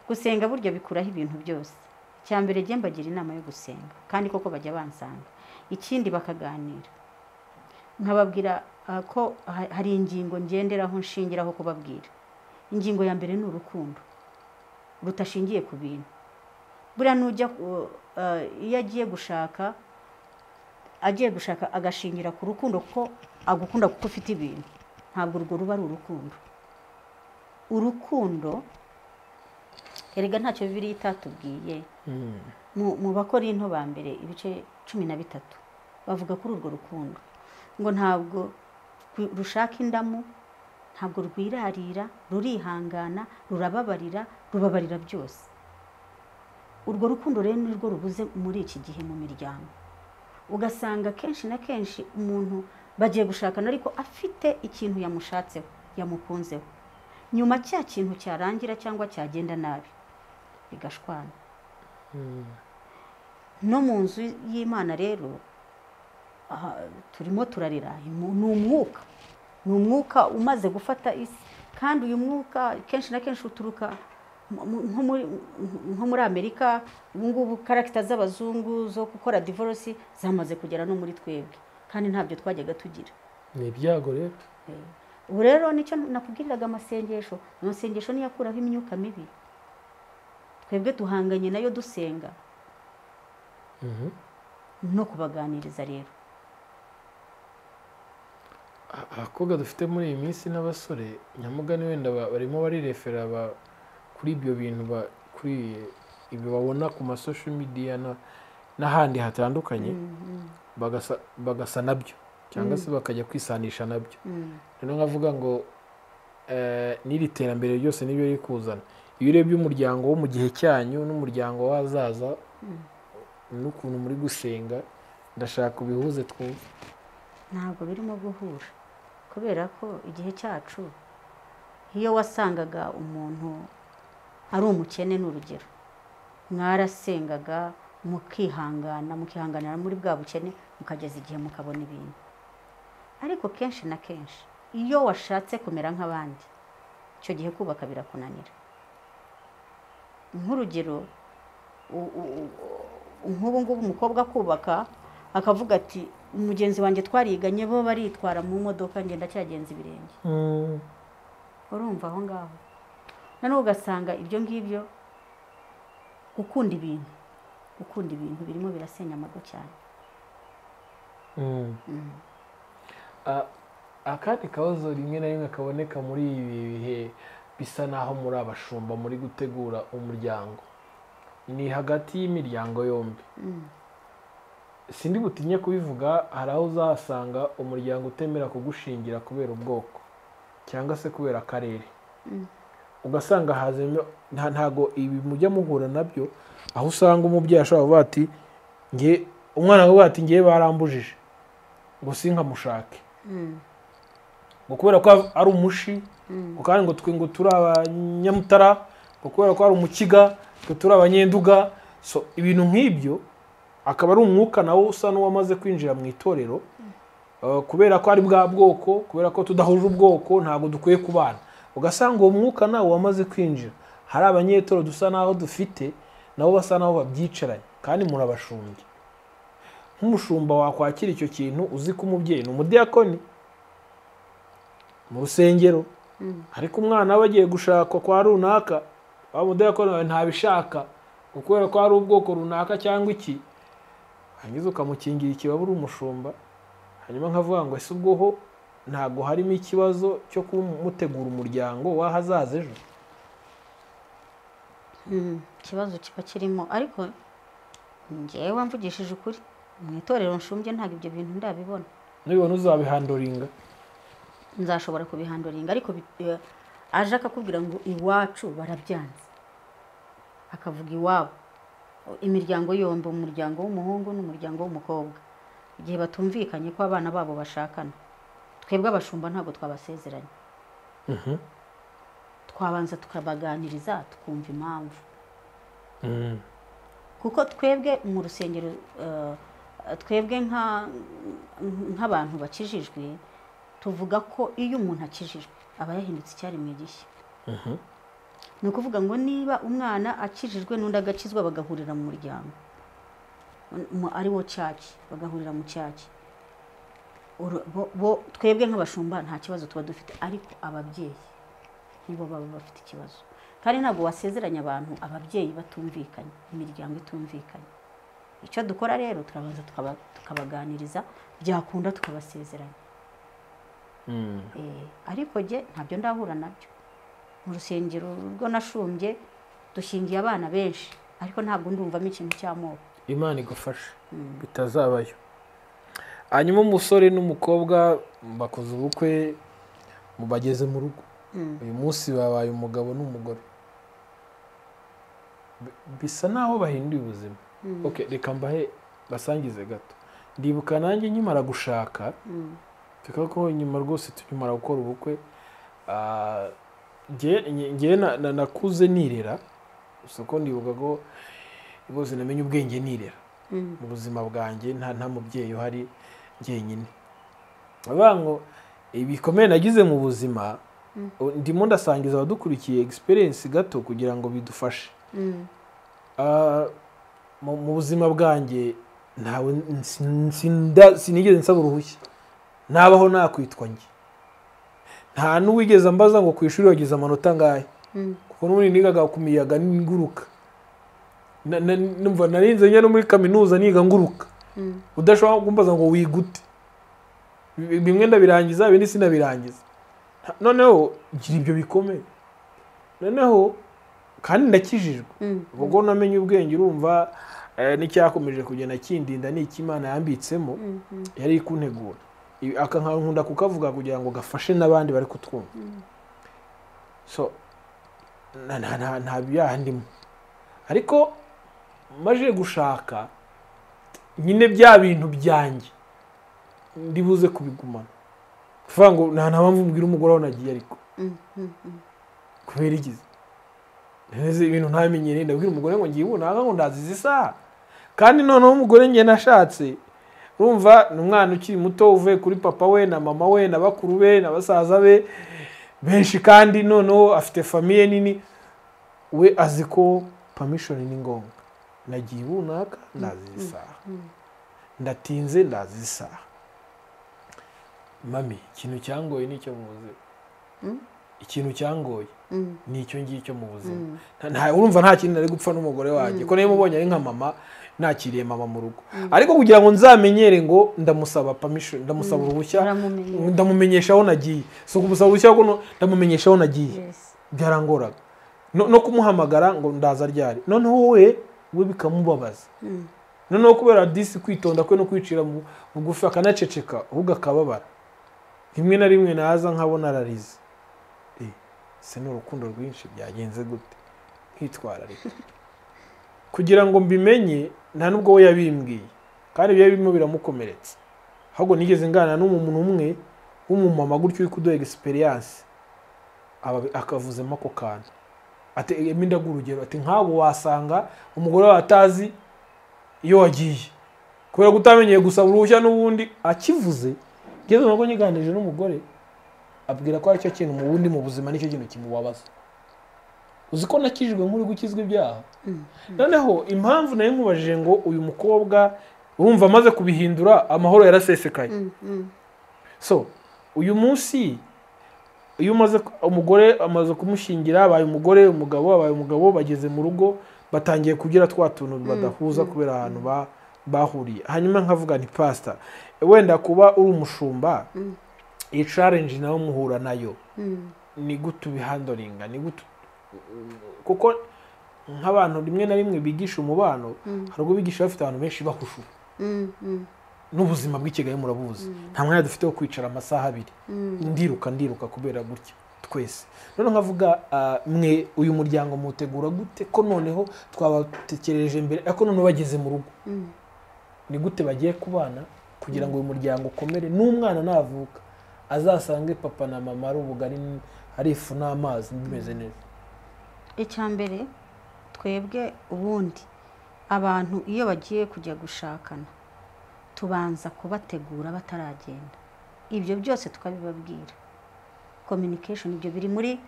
Gusenga burya bikuraho ibintu byose. Icya mbere jye mbagira inama yo gusenga, kandi koko bajya bansanga. Ikindi bakaganira, nkababwira ko hari ingingo ngenderaho nshingiraho kubabwira. Ingingo ya mbere ni urukundo rutashingiye ku bintu. Buriya nujya iyo agiye gushaka, agashingira ku rukundo kuko agukunda kuko ufite ibintu, ntabwo urwo ruba ari urukundo. Urukundo erega ntacyo Bibiliya itatubwiye. Mu Bakorinto ba mbere ibice 13 bavuga kuri urwo rukundo ngo ntabwo rushaka indamu, ntabwo rwirarira, rurihangana, rurababarira, rubabarira byose. Urwo rukundo rero nirwo rubuze muri iki gihe mu miryango. Ugasanga kenshi na kenshi umuntu bagiye gushakana ariko afite ikintu yamushatseho, yamukunzeho, nyuma cya kintu cyarangira cyangwa cyagenda nabi bigashwana. No mu nzu y'Imana rero turimo turarira, ni umwuka umaze gufata isi. Kandi uyu mwuka kenshi na kenshi uturuka nko muri Amerika. Ubu ngubu karagita z'abazungu zo gukora divorce zamaze kugera no muri twebwe, kandi ntabyo twajyaga tugira.
Ni ibyago rero.
Ubu rero nicyo nakubwiriraga, amasengesho. Amasengesho niyo akuraho imyuka mibi. Twebwe tuhanganye nayo dusenga. No kubaganiriza rero.
Abakobwa dufite muri iyi minsi n'abasore nyamugani wenda barimo barirefera kuri ibyo bintu, kuri ibyo babona ku ma social media n'ahandi hatandukanye, bagasa nabyo cyangwa se bakajya kwisanisha nabyo. Rero nkavuga ngo n'iri terambere ryose nibyo riri kuzana. Iyo urebye umuryango wo mu gihe cyanyu n'umuryango w'ahazaza n'ukuntu muri gusenga, ndashaka ubihuze twumve.
Ntabwo birimo guhura, kubera ko igihe cyacu iyo wasangaga umuntu ari umukene, ni urugero, mwarasengaga mukihangana, mukihanganira muri bwa bukene, mukageza igihe mukabona ibintu. Ariko kenshi na kenshi iyo washatse kumera nk'abandi, icyo gihe kubaka birakunanira. Nk'urugero, nk'ubu ngubu umukobwa kubaka akavuga ati mugenzi wanjye twariganye bo baritwara mu modoka, ngenda cyagenza ibirenge. Urumva aho ngaho noneho ugasanga ibyo ngibyo, gukunda ibintu birimo birasenya amago cyane.
Akandi kabazo rimwe na rimwe kaboneka muri ibi bihe bisa naho muri abashumba muri gutegura umuryango, ni hagati y'imiryango yombi. Sindi butinye kubivuga, hari aho uzasanga umuryango utemera kugushingira kubera ubwoko cyangwa se kubera akarere. Ugasanga hazemo ntago ibi mujya muhura nabyo, aho usanga umubyeyi ashobora kuvuga ati nge umwana akavuga ati ngiye barambujije ngo sinkamushake, ngo kubera ko ari umushi, ngo kandi ngo twe ngo turi abanyamutara, ngo kubera ko ari umukiga twe turi abanyenduga. So ibintu nk'ibyo akaba ari umwuka nawo usa n'uwamaze kwinjira mu itorero, kubera ko ari bwa bwoko, kubera ko tudahuje ubwoko ntabwo dukwiye kubana. Ugasanga uwo mwuka nawo wamaze kwinjira. Hari abanyetoro dusa naho dufite nabo basa naho babyicaranye, kandi murabashumbye. Nk'umushumba wakwakira icyo kintu uzi ko umubyeyi ni umudiyakoni mu rusengero, ariko umwana we agiye gushakwa kwa runaka, wa mudiyakoni wawe ntabishaka kubera ko ari ubwoko runaka cyangwa iki, hanyuma ukamukingira ikibaba uri umushumba. Hanyuma nkavuga ngo ese ubwo ho ntabwo harimo ikibazo cyo kumutegura umuryango w'ahazaza ejo?
Ikibazo kiba kirimo, ariko njyewe mvugishije ukuri mu itorero nshumbye ntabwo ibyo bintu ndabibona.
Nubibona uzabihandoringa?
Nzashobora kubihandoringa, ariko aje akakubwira ngo iwacu barabyanze, akavuga iwabo, imiryango yombi, umuryango w'umuhungu n'umuryango w'umukobwa, igihe batumvikanye ko abana babo bashakana, twebwe abashumba ntabwo twabasezeranye. Twabanza tukabaganiriza tukumva impamvu. Kuko twebwe mu rusengero, twebwe nk'abantu bakijijwe, tuvuga ko iyo umuntu akijijwe aba yahindutse icyaremwe gishya. Ni ukuvuga ngo niba umwana akijijwe n'undi agakizwa bagahurira mu muryango ari wo church, bagahurira mu church, bo twebwe nk'abashumba nta kibazo tuba dufite, ariko ababyeyi nibo baba bafite ikibazo. Kandi ntabwo wasezeranya abantu ababyeyi batumvikanye, imiryango itumvikanye. Icyo dukora rero, turabanza tukabaganiriza, byakunda tukabasezeranya. Ariko jye ntabyo ndahura nabyo mu rusengero rwo nashumbye, dushingiye abana benshi, ariko ntabwo ndumvamo ikintu cy'amoko.
Imana igufashe bitazabayo. Hanyuma umusore n'umukobwa bakoze ubukwe, bageze mu rugo, uyu munsi babaye umugabo n'umugore, bisa naho bahinduye ubuzima. Okay, reka mbahe basangize gato. Ndibuka nanjye nkimara gushaka, tukavuga ko nyuma rwose tukimara gukora ubukwe, njye nakuze nirera, gusa ko ndibuka ko rwose namenye ubwenge nirera mu buzima bwanjye, nta mubyeyi uhari, njyenyine. Bavuga ngo ibikomere nagize mu buzima, ndimo ndasangiza abadukurikiye experience gato kugira ngo bidufashe. Mu buzima bwanjye ntawe sinigeze nsaba uruhushya, nabaho nakwitwa njye, nta n'uwigeze ambaza ngo ku ishuri wagize amanota angahe, kuko n'ubundi nigaga ku miyaga nguruka. Numva narinze njya no muri kaminuza niga nguruka, udashobora kumbaza ngo wigute, bimwe ndabirangiza ibindi sinabirangiza. Noneho ngira ibyo bikomeye, noneho kandi ndakijijwe, ubwo namenye ubwenge, urumva n'icyakomeje kugenda kindinda ni iki Imana yambitsemo, yari kuntegura. Aka nkunda kukavuga kugira ngo gafashe n'abandi bari kutwumva. So nta byaha ndimo, ariko maje gushaka nyine bya bintu byanjye ndibuze kubigumana. Kuvuga ngo nta mpamvu mbwira umugore aho nagiye, ariko kubera igize neze ibintu ntamenyereye, ndabwira umugore ngo ngiye ubunaka ngo ndazize isaha. Kandi noneho umugore ngiye nashatse, urumva ni umwana ukiri muto uvuye kuri papa we na mama we na bakuru be na basaza be benshi, kandi noneho afite famiye nini, we azi ko permission ni ngombwa. Nagiye ubunaka ndazize isaha, ndatinze ndazize isaha. Mami, ikintu cyangoye nicyo mu buzima, ikintu cyangoye nicyo ngicyo mu buzima. Urumva nta kintu nari gupfa n'umugore wanjye, ko niba mubonye ari nka mama, nakiriye mama mu rugo, ariko kugira ngo nzamenyere ngo ndamusaba permission, ndamusaba uruhushya, ndamumenyesha aho nagiye, so kumusaba uruhushya ko ndamumenyesha aho nagiye byarangoraga, no kumuhamagara ngo ndaza ryari, noneho we bikamubabaza. Noneho kubera disi kwitonda kwe no kwicira bugufi akanaceceka, ahubwo akababara. Rimwe na rimwe naza nkabona ararize, se ni urukundo rwinshi byagenze gute, nkitwararika kugira ngo mbimenye. Nta nubwo we yabimbwiye, kandi ibyo birimo biramukomeretsa. Ahubwo nigeze ngana n'umuntu umwe w'umumama gutyo uri kuduha experience, akavuzemo ako kantu, ati ndaguha urugero, ati nk'abo wasanga umugore wawe atazi iyo wagiye kubera ko utamenyeye gusaba uruhushya. N'ubundi akivuze, ngeze nubwo nyiganije n'umugore, abwira ko aricyo kintu mu bundi mu buzima nicyo kintu kimubabaza. Uzi ko nakijijwe nk'uri gukizwa ibyaha. Noneho impamvu nayo nkubajije ngo uyu mukobwa urumva amaze kubihindura, amahoro yarasesekaye. So uyu munsi iyo umaze umugore amaze kumushingira, abaye umugore, umugabo abaye umugabo, bageze mu rugo batangiye kugira twa tuntu badahuza kubera ahantu bahuriye. Hanyuma nkavuga nti pastor, wenda kuba uri umushumba, iyi challenge nawe muhura nayo, ni gute ubihandoringa, ni gute? Kuko nk'abantu rimwe na rimwe bigisha umubano, hari ubwo bigisha bafite abantu benshi bahushura. N'ubuzima bw'ikigali murabuzi, nta mwanya dufite wo kwicara amasaha abiri, ndiruka kubera gutya twese. None nkavuga mwe uyu muryango mutegura gute ko noneho twabatekereje mbere, ariko none bageze mu rugo ni gute bagiye kubana kugira ngo uyu muryango ukomere, n'umwana navuka azasange papa na mama ari ubugari, ari ifu n'amazi bimeze neza?
Icya mbere twebwe ubundi abantu iyo bagiye kujya gushakana tubanza kubategura bataragenda, ibyo byose tukabibabwira. Communication, ibyo biri muri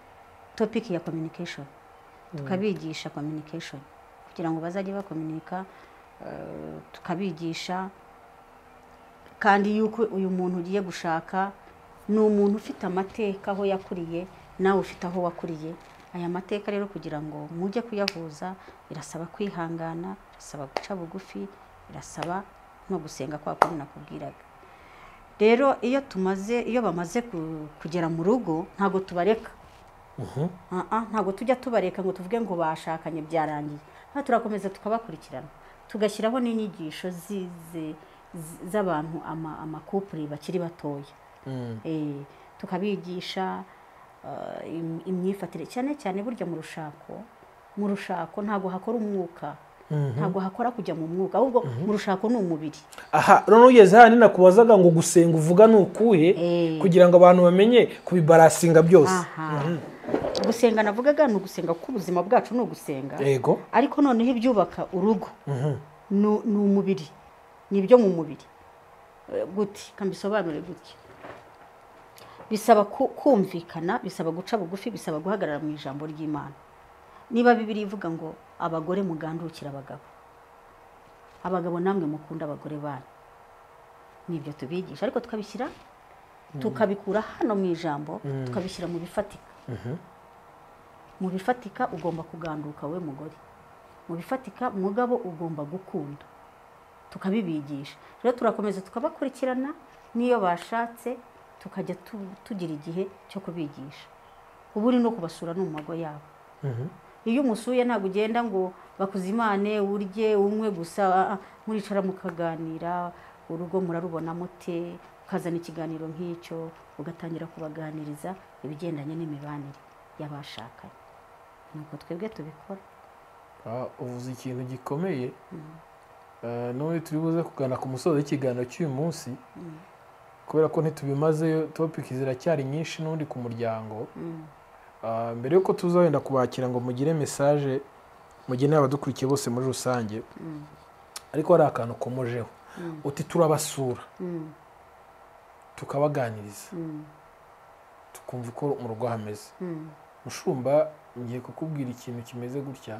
topic ya communication, tukabigisha communication kugira ngo bazajye bakomunika. Tukabigisha kandi yuko uyu muntu ugiye gushaka ni umuntu ufite amateka aho yakuriye, nawe ufite aho wakuriye. Aya mateka rero kugira ngo mujye kuyahuza birasaba kwihangana, birasaba guca bugufi, birasaba no gusenga kwa kundi nakubwiraga. Rero iyo bamaze kugera mu rugo ntago tubareka. Ntago tujya tubareka ngo tuvuge ngo bashakanye byarangiye. Turakomeza tukabakurikirana, tugashyiraho n'inyigisho z'abantu amakupuri bakiri batoya. Tukabigisha imyifatire, cyane cyane burya mu rushako ntago hakora umwuka, ntago hakora kujya mu mwuka, ahubwo mu rushako ni umubiri.
Aha none ugeze hano nakubazaga ngo gusenga uvuga ni ukuhe kugira ngo abantu bamenye kubibarasinga byose.
Gusenga navugaga ni ugusenga kuko ubuzima bwacu ni ugusenga.
Yego.
Ariko noneho ibyubaka urugo ni umubiri, ni ibyo mu mubiri. Gute kambisobanure gutya? Bisaba kumvikana, bisaba guca bugufi, bisaba guhagarara mu ijambo ry'Imana. Niba Bibiliya ivuga ngo abagore mugandukira abagabo, abagabo namwe mukunda abagore banyu, nibyo tubigisha, ariko tukabishyira tukabikura hano mu ijambo, tukabishyira mu bifatika. Mu bifatika ugomba kuganduka we mugore, mu bifatika mugabo ugomba gukunda, tukabibigisha. Rero turakomeza tukabakurikirana niyo bashatse, tukajya tugira igihe cyo kubigisha. Ubu ni no kubasura no mu mago yabo. Iyo umusuye ntabwo ugenda ngo bakuzimane urye unywe gusa, muricara mukaganira, urugo murarubona mute, ukazana ikiganiro nk'icyo, ugatangira kubaganiriza ibigendanye n'imibanire y'abashakanye. Nuko twebwe tubikora.
Uvuze ikintu gikomeye. None turi buze kugana ku musozo w'ikiganiro cy'uyu munsi, kubera ko ntitubimazeyo, topic ziracyari nyinshi n'undi ku muryango. Mbere yuko tuza wenda kubakira ngo mugire message mugeneye abadukurikiye bose muri rusange, ariko hari akantu komojeho uti turabasura, tukabaganiriza, tukumva uko mu rugo hameze. Mushumba, ngiye kukubwira ikintu kimeze gutya.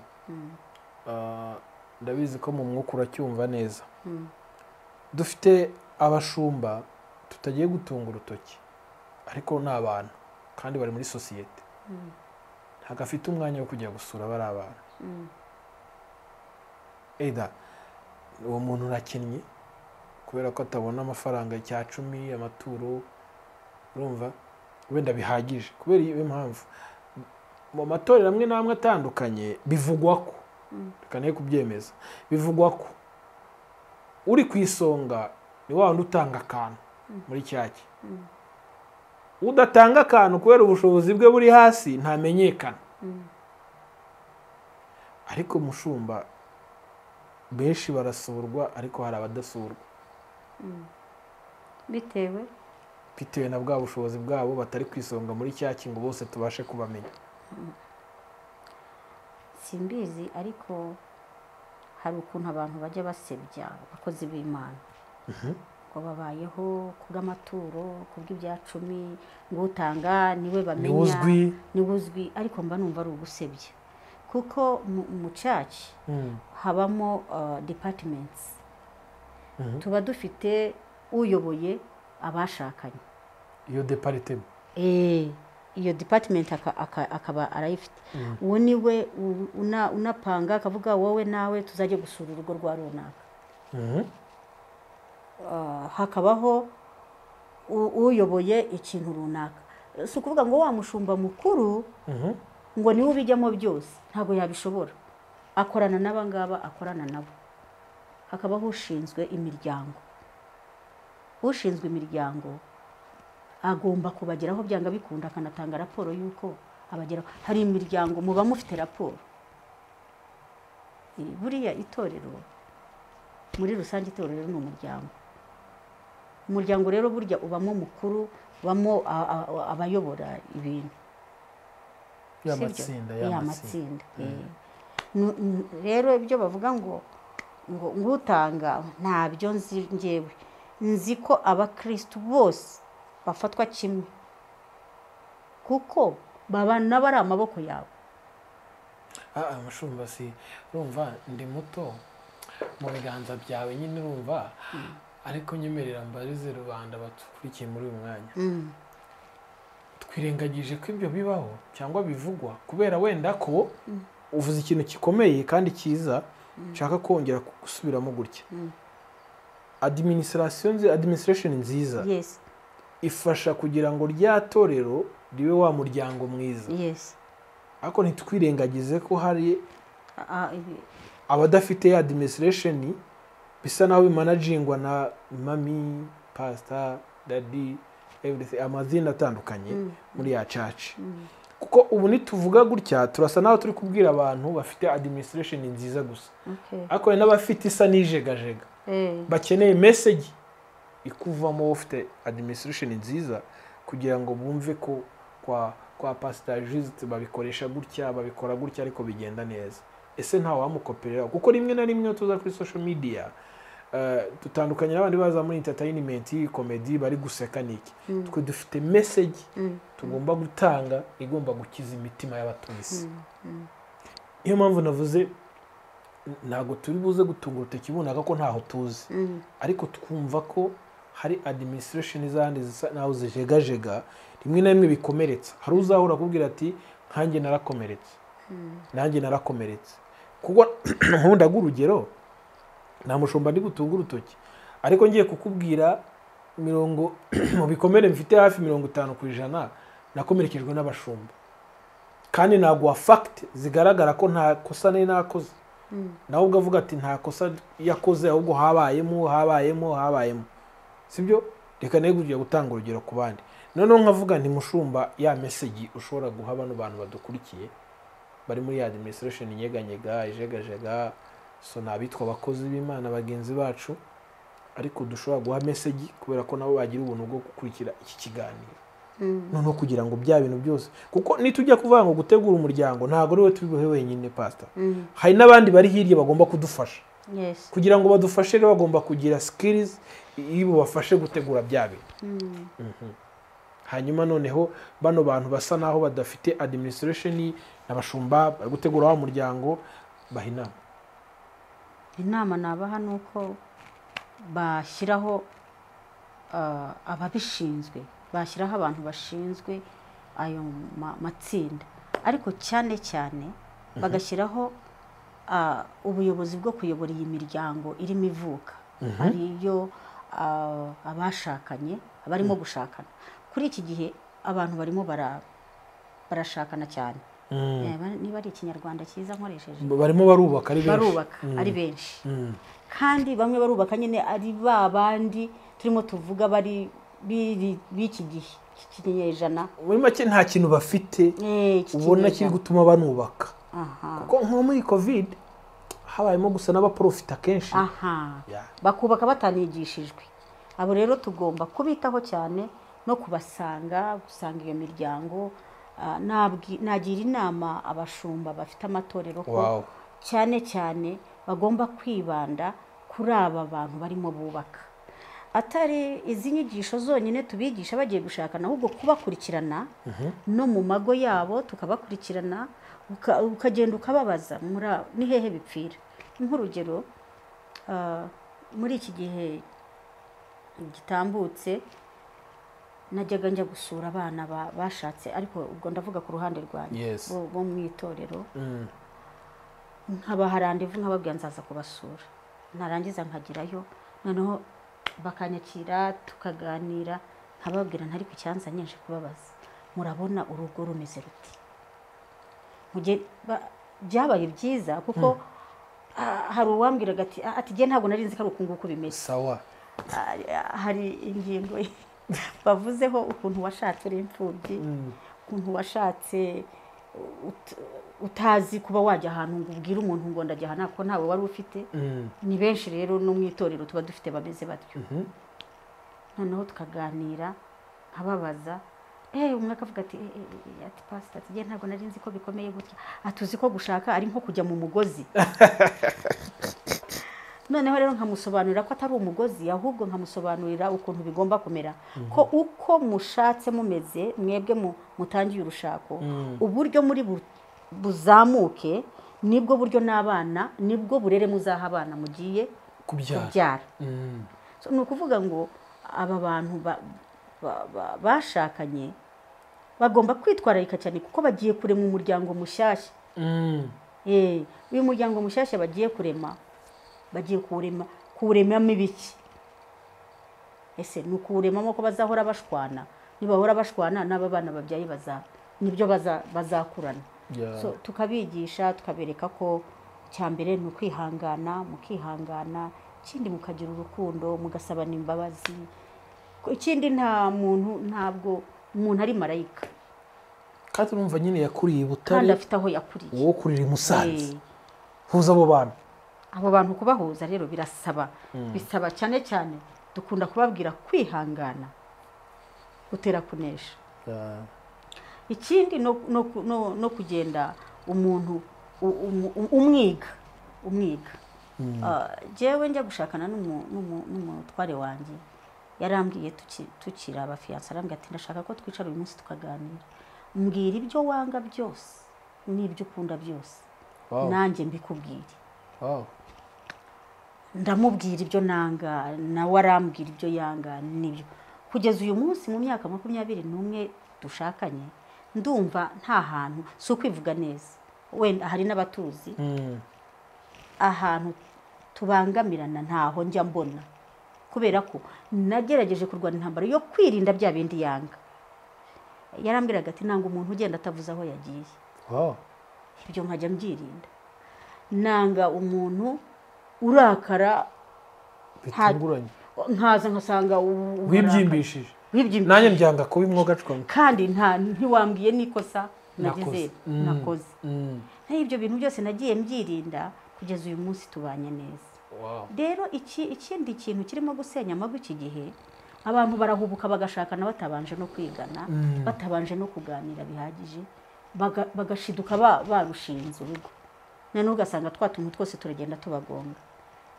Ndabizi ko mu mwuka uracyumva neza. Dufite abashumba tutagiye gutunga urutoki, ariko ni abantu kandi bari muri sosiyete, ntabwo afite umwanya wo kujya gusura bari abantu. Eda uwo muntu urakennye kubera ko atabona amafaranga icya 10 amaturo, urumva wenda bihagije. Kubera iyo mpamvu mu matorero amwe n'amwe atandukanye bivugwa ko, reka ne kubyemeza, bivugwa ko uri ku isonga ni wa wundi utanga akantu muri cyaki. Udatanga akantu kubera ubushobozi bwe buri hasi ntamenyekana. Ariko mushumba, benshi barasurwa ariko hari abadasurwa. Bitewe na bwa bushobozi bwabo batari kwisonga muri cyaki ngo bose tubashe kubamenya.
Simbizi, ariko hari ukuntu abantu bajya basebya abakozi b'Imana ngo babayeho kubw'amaturo, kubw'ibya 10, ngo utanga niwe bamenya, niwe uzwi, ariko mba numva ari ugusebya. Kuko mu church habamo departments. Tuba dufite uyoboye abashakanye,
iyo department,
iyo department akaba arayifite. Uwo niwe unapanga akavuga wowe nawe tuzajye gusura urugo rwa runaka. Hakabaho uyoboye ikintu runaka. Si ukuvuga ngo wa mushumba mukuru ngo niwe ubijyamo byose, ntabwo yabishobora. Akorana n'abangaba, akorana nabo. Hakabaho ushinzwe imiryango, Ushinzwe imiryango agomba kubageraho byanga bikunda, akanatanga raporo y'uko abageraho. Hari imiryango muba mufite raporo. Buriya itorero muri rusange, itorero ni umuryango. Umuryango rero burya ubamo mukuru, ubamo abayobora ibintu,
y'amatsinda.
Rero ibyo bavuga ngo ngutanga ntabyo nzi ngewe. Nzi ko abakristu bose bafatwa kimwe, kuko baba nabari amaboko yawe.
Mushumba, si urumva ndi muto mu biganza byawe nyine, urumva, ariko nyemerera mbarize rubanda batukurikiye muri uyu mwanya. Twirengagije ko ibyo bibaho cyangwa bivugwa kubera wenda ko uvuze ikintu gikomeye kandi cyiza, nshaka kongera gusubiramo gutya. Administration nziza ifasha kugira ngo rya torero ribe wa muryango mwiza. Ariko ntitwirengagize ko hari abadafite administration bisa naho bimanagingwa na mami, pastor, daddy, everything, amazina atandukanye muri ya church. Kuko ubu nituvuga gutya turasa naho turi kubwira abantu bafite administration nziza gusa, ariko n'abafite isa nijegajega bakeneye message ikuvamo ufite administration nziza kugira ngo bumve ko kwa pastor Juste babikoresha gutya, babikora gutya, ariko bigenda neza. Ese nta wamukoperera? Kuko rimwe na rimwe tuza kuri social media tutandukanye n'abandi baza muri entertainment, comedy, bari guseka niki. Twe dufite message tugomba gutanga igomba gukiza imitima y'abatuye isi. Niyo mpamvu navuze ntago turi buze gutunga urutoki bunaka ko ntaho tuzi, ariko twumva ko hari administration zandi zisa naho zijegajega, rimwe na rimwe bikomeretsa. Hari uzahura kubwira ati nkanjye narakomeretse, nanjye narakomeretse. Kuko nkunda urugero, nta mushumba ndi gutunga urutoki, ariko ngiye kukubwira mirongo mu bikomere mfite hafi 50% nakomerekejwe n'abashumba, kandi naguha fact zigaragara ko nta kosa nari nakoze. Nawe ubwo avuga ati nta kosa yakoze, ahubwo habayemo, sibyo? Reka nawe kujya gutanga urugero ku bandi. Noneho nkavuga nti mushumba, ya message ushobora guha bano bantu badukurikiye bari muri administration inyeganyega, ijegajega, so nabitwa abakozi b'Imana bagenzi bacu, ariko dushobora guha message kubera ko nabo bagira ubuntu bwo gukurikira iki kiganiro. Noneho kugira ngo bya bintu byose, kuko nitujya kuvuga ngo gutegura umuryango ntago ari we tubihe wenyine pastor, hari n'abandi bari hirya bagomba kudufasha. Kugira ngo badufashe rero bagomba kugira skills iyo bafashe gutegura bya bintu. Hanyuma noneho bano bantu basa naho badafite administration n'abashumba bari gutegura wa muryango, baha inama.
Inama nabaha nuko bashyiraho ababishinzwe, bashyiraho abantu bashinzwe ayo matsinda, ariko cyane cyane bagashyiraho ubuyobozi bwo kuyobora iyi miryango irimo ivuka, ariyo abashakanye, abarimo gushakana. Kuri iki gihe abantu barimo barashakana cyane. Niba ari ikinyarwanda cyiza nkoresheje,
barimo barubaka ari benshi,
barubaka ari benshi. Kandi bamwe barubaka nyine ari ba bandi turimo tuvuga bari b'iki gihe cy'ikinyejana.
Muri make nta kintu bafite ubona kiri gutuma banubaka. Kuko nko muri COVID habayemo gusa n'abaprofita kenshi.
Bakubaka batanigishijwe. Abo rero tugomba kubitaho cyane no kubasanga, gusanga iyo miryango. Nagira inama abashumba bafite amatorero ko cyane cyane bagomba kwibanda kuri aba bantu barimo bubaka. Atari izi nyigisho zonyine tubigisha bagiye gushakana, ahubwo kubakurikirana no mu mago yabo tukabakurikirana, ukagenda ukababaza ni hehe bipfira. Nk'urugero muri iki gihe gitambutse najyaga njya gusura abana bashatse, ariko ubwo ndavuga ku ruhande rwanjye bo mu itorero, nkabaha randevu nkababwira nzaza kubasura, narangiza nkagirayo, noneho bakanyakira tukaganira, nkababwira ntari ku cyanzanye nje kubabaza, murabona urugo rumeze ruti? Byabaye byiza kuko hari uwambwiraga ati ati ngiye ntabwo nari nzi ko ari uku nguku bimeze.
Sawa.
Hari ingingo bavuzeho ukuntu washatse uri imfubyi, ukuntu washatse utazi kuba wajya ahantu ngo ubwire umuntu ngo ndajya aha ko ntawe wari ufite. Ni benshi rero no mu itorero tuba dufite bameze batyo. Noneho tukaganira nkababaza, umwe akavuga ati ati pastor ati ntabwo nari nzi ko bikomeye gutya, atuzi ko gushaka ari nko kujya mu mugozi. Noneho rero nkamusobanurira ko atari umugozi, ahubwo nkamusobanurira ukuntu bigomba kumera, ko uko mushatse mumeze mwebwe mutangiye urushako, uburyo muri buzamuke nibwo buryo n'abana, nibwo burere muzaha abana mugiye kubyara. So, ni ukuvuga ngo aba bantu bashakanye bagomba kwitwararika cyane kuko bagiye kurema umuryango mushyashya. Uyu muryango mushyashya bagiye kurema, bagiye kuwuremamo ibiki? Ese ni ukuwuremamo ko bazahora bashwana? Nibahora bashwana n'aba bana babyaye nibyo bazakurana. So tukabigisha, tukabereka ko cyambere ni ukwihangana, mukihangana, ikindi mukagira urukundo, mugasabana imbabazi. Ikindi nta muntu, ntabwo umuntu ari marayika.
Kandi urumva nyine yakuriye Butare,
kandi afite aho yakuriye,
wowe kurira i Musanze. Huza abo bantu.
Abo bantu kubahuza rero birasaba, bisaba cyane cyane dukunda kubabwira kwihangana gutera kunesha. Ikindi no kugenda umuntu umwiga. Jewe njya gushakana n'umutware wanjye, yarambwiye tukiri abafiyanse, arambwira ati ndashaka ko twicara uyu munsi tukaganira, mbwira ibyo wanga byose n'ibyo ukunda byose, nanjye mbikubwire. Ndamubwira ibyo nanga, nawe arambwira ibyo yanga, nibyo. Kugeza uyu munsi mu myaka 21 dushakanye, ndumva nta hantu, si ukwivuga neza, wenda hari n'abatuzi, ahantu tubangamirana ntaho njya mbona, kubera ko nagerageje kurwana intambara yo kwirinda bya bindi yanga. Yarambwiraga ati nanga umuntu ugenda atavuze aho yagiye. Ibyo nkajya mbyirinda. Nanga umuntu urakara
bitunguranye,
nkaza nkasanga
wibyimbishije. Nanjye mbyanga kuba imwogacwa,
kandi ntiwambwiye n'ikosa nagize nakoze. Ibyo bintu byose nagiye mbyirinda kugeza uyu munsi tubanye neza. Rero ikindi kintu kirimo gusenya amago iki gihe, abantu barahubuka bagashakana batabanje no kwigana, batabanje no kuganira bihagije, bagashiduka barushinze urugo. Noneho ugasanga twa tuntu twose turagenda tubagonga.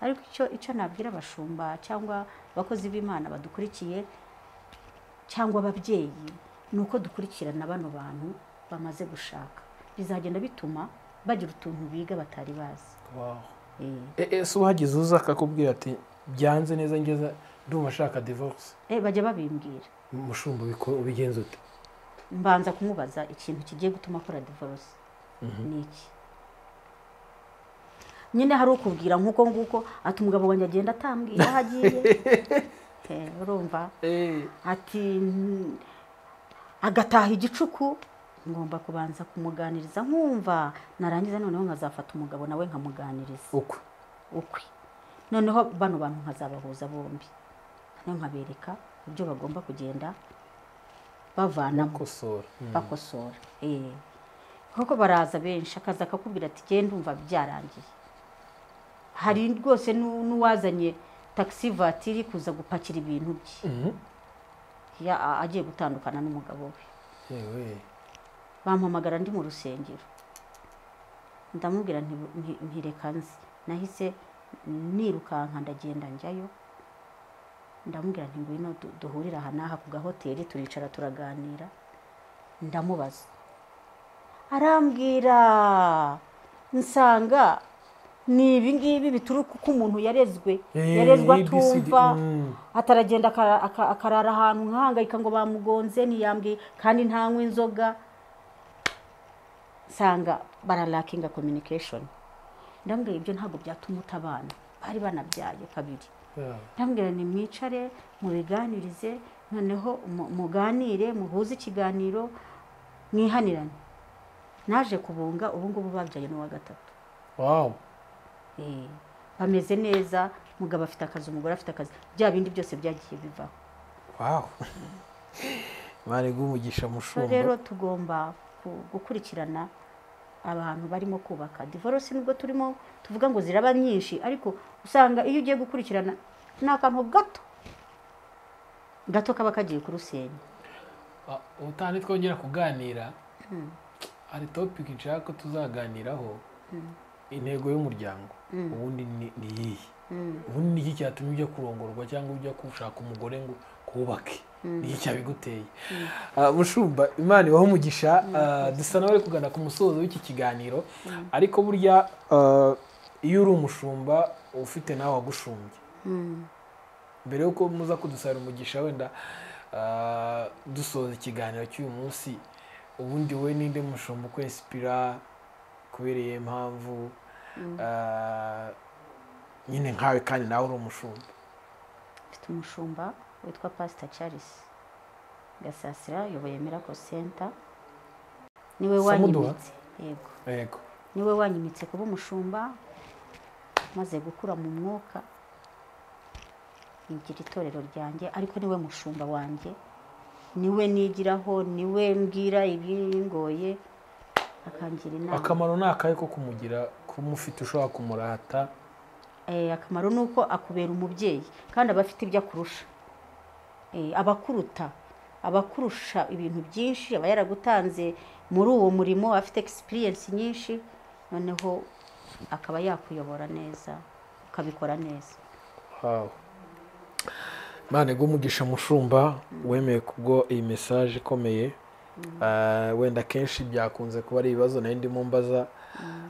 Ariko icyo nabwira abashumba cyangwa abakozi b'Imana badukurikiye cyangwa ababyeyi, ni uko dukurikirana bano bantu bamaze gushaka, bizagenda bituma bagira utuntu biga batari bazi.
Ese uhagize uza akakubwira ati byanze neza ngeza ndumva ashaka divorce?
Bajya babimbwira.
Mushumba ubigenza ute?
Mbanza kumubaza ikintu kigiye gutuma akora divorce ni iki. Nyine hari ukubwira nkuko nguko ati umugabo wanjye agenda atambwiye aho agiye. Urumva ati agataha igicuku, ngomba kubanza kumuganiriza nkumva, narangiza noneho nkazafata umugabo nawe nkamuganiriza ukwe. Noneho bano bantu nkazabahuza bombi, noneho nkabereka ibyo bagomba kugenda bavanamo, bakosora. Kuko baraza benshi akaza akakubwira ati genda umva byarangiye. Hari rwose n'uwazanye taxi vatiri kuza gupakira ibintu bye, agiye gutandukana n'umugabo we. Bampamagara ndi mu rusengero, ndamubwira ntireka nzi. Nahise nirukanka ndagenda njyayo, ndamubwira nti ngwino duhurira aha n'aha ku gahoteli, turicara turaganira. Ndamubaza, arambwira nsanga ni ibi ngibi bituruka uko umuntu yarezwe, yarezwe atumva, ataragenda akarara ahantu nkahangayika ngo bamugonze ntiyambwiye, kandi ntanywa inzoga. Nsanga baralakinga communication. Ndambwira ibyo ntabwo byatuma utabana, bari banabyaye kabiri. Ndambwira ni mwicare mubiganirize, noneho muganire, muhuze ikiganiro, mwihanirane. Naje kubunga ubu ngubu babyaye n'uwa gatatu. Bameze neza, Umugabo afite akazi, umugore afite akazi, bya bindi byose byagiye bivaho.
Wow. Imana iguhe umugisha mushumba.
Rero tugomba gukurikirana abantu barimo kubaka. Divorce nubwo turimo tuvuga ngo ziraba nyinshi, ariko usanga iyo ugiye gukurikirana ni akantu gato gato kaba kagiye kurusenya.
Ubutaha nitwongera kuganira hari topic nshaka ko tuzaganiraho, intego y'umuryango ubundi ni iyihe, ubundi ni iki cyatumye ujya kurongorwa cyangwa ujya gushaka umugore ngo kubake, ni iki cyabiguteye? Mushumba, Imana ibahe umugisha. Dusa n'abari kugana ku musozo w'iki kiganiro, ariko burya iyo uri umushumba ufite nawe wagushumbye, mbere yuko muza kudusabira umugisha wenda dusoza ikiganiro cy'uyu munsi, ubundi we ninde mushumba ukwesipira kubereye impamvu nyine nkawe kandi nawe uri umushumba?
Mfite umushumba witwa Pastor Charles Gasasira, uyoboye Miracle Center. Niwe wanyimitse. Yego.
Yego.
Niwe wanyimitse kuba umushumba, maze gukura mu mwuka ngira itorero ryanjye, ariko niwe mushumba wanjye, niwe nigiraho, niwe mbwira ibingoye, akangira inama.
Akamaro ni akahe ko kumugira, kumufite ushobora kumurata?
Akamaro ni uko akubera umubyeyi, kandi aba afite ibyo akurusha, abakuruta, abakurusha ibintu byinshi, aba yaragutanze muri uwo murimo, afite experience nyinshi, noneho akaba yakuyobora neza, ukabikora neza.
Wow. Imana iguhe umugisha mushumba, wemeye kubwo iyi message ikomeye. Wenda kenshi byakunze kuba ari ibibazo nari ndimo mbaza,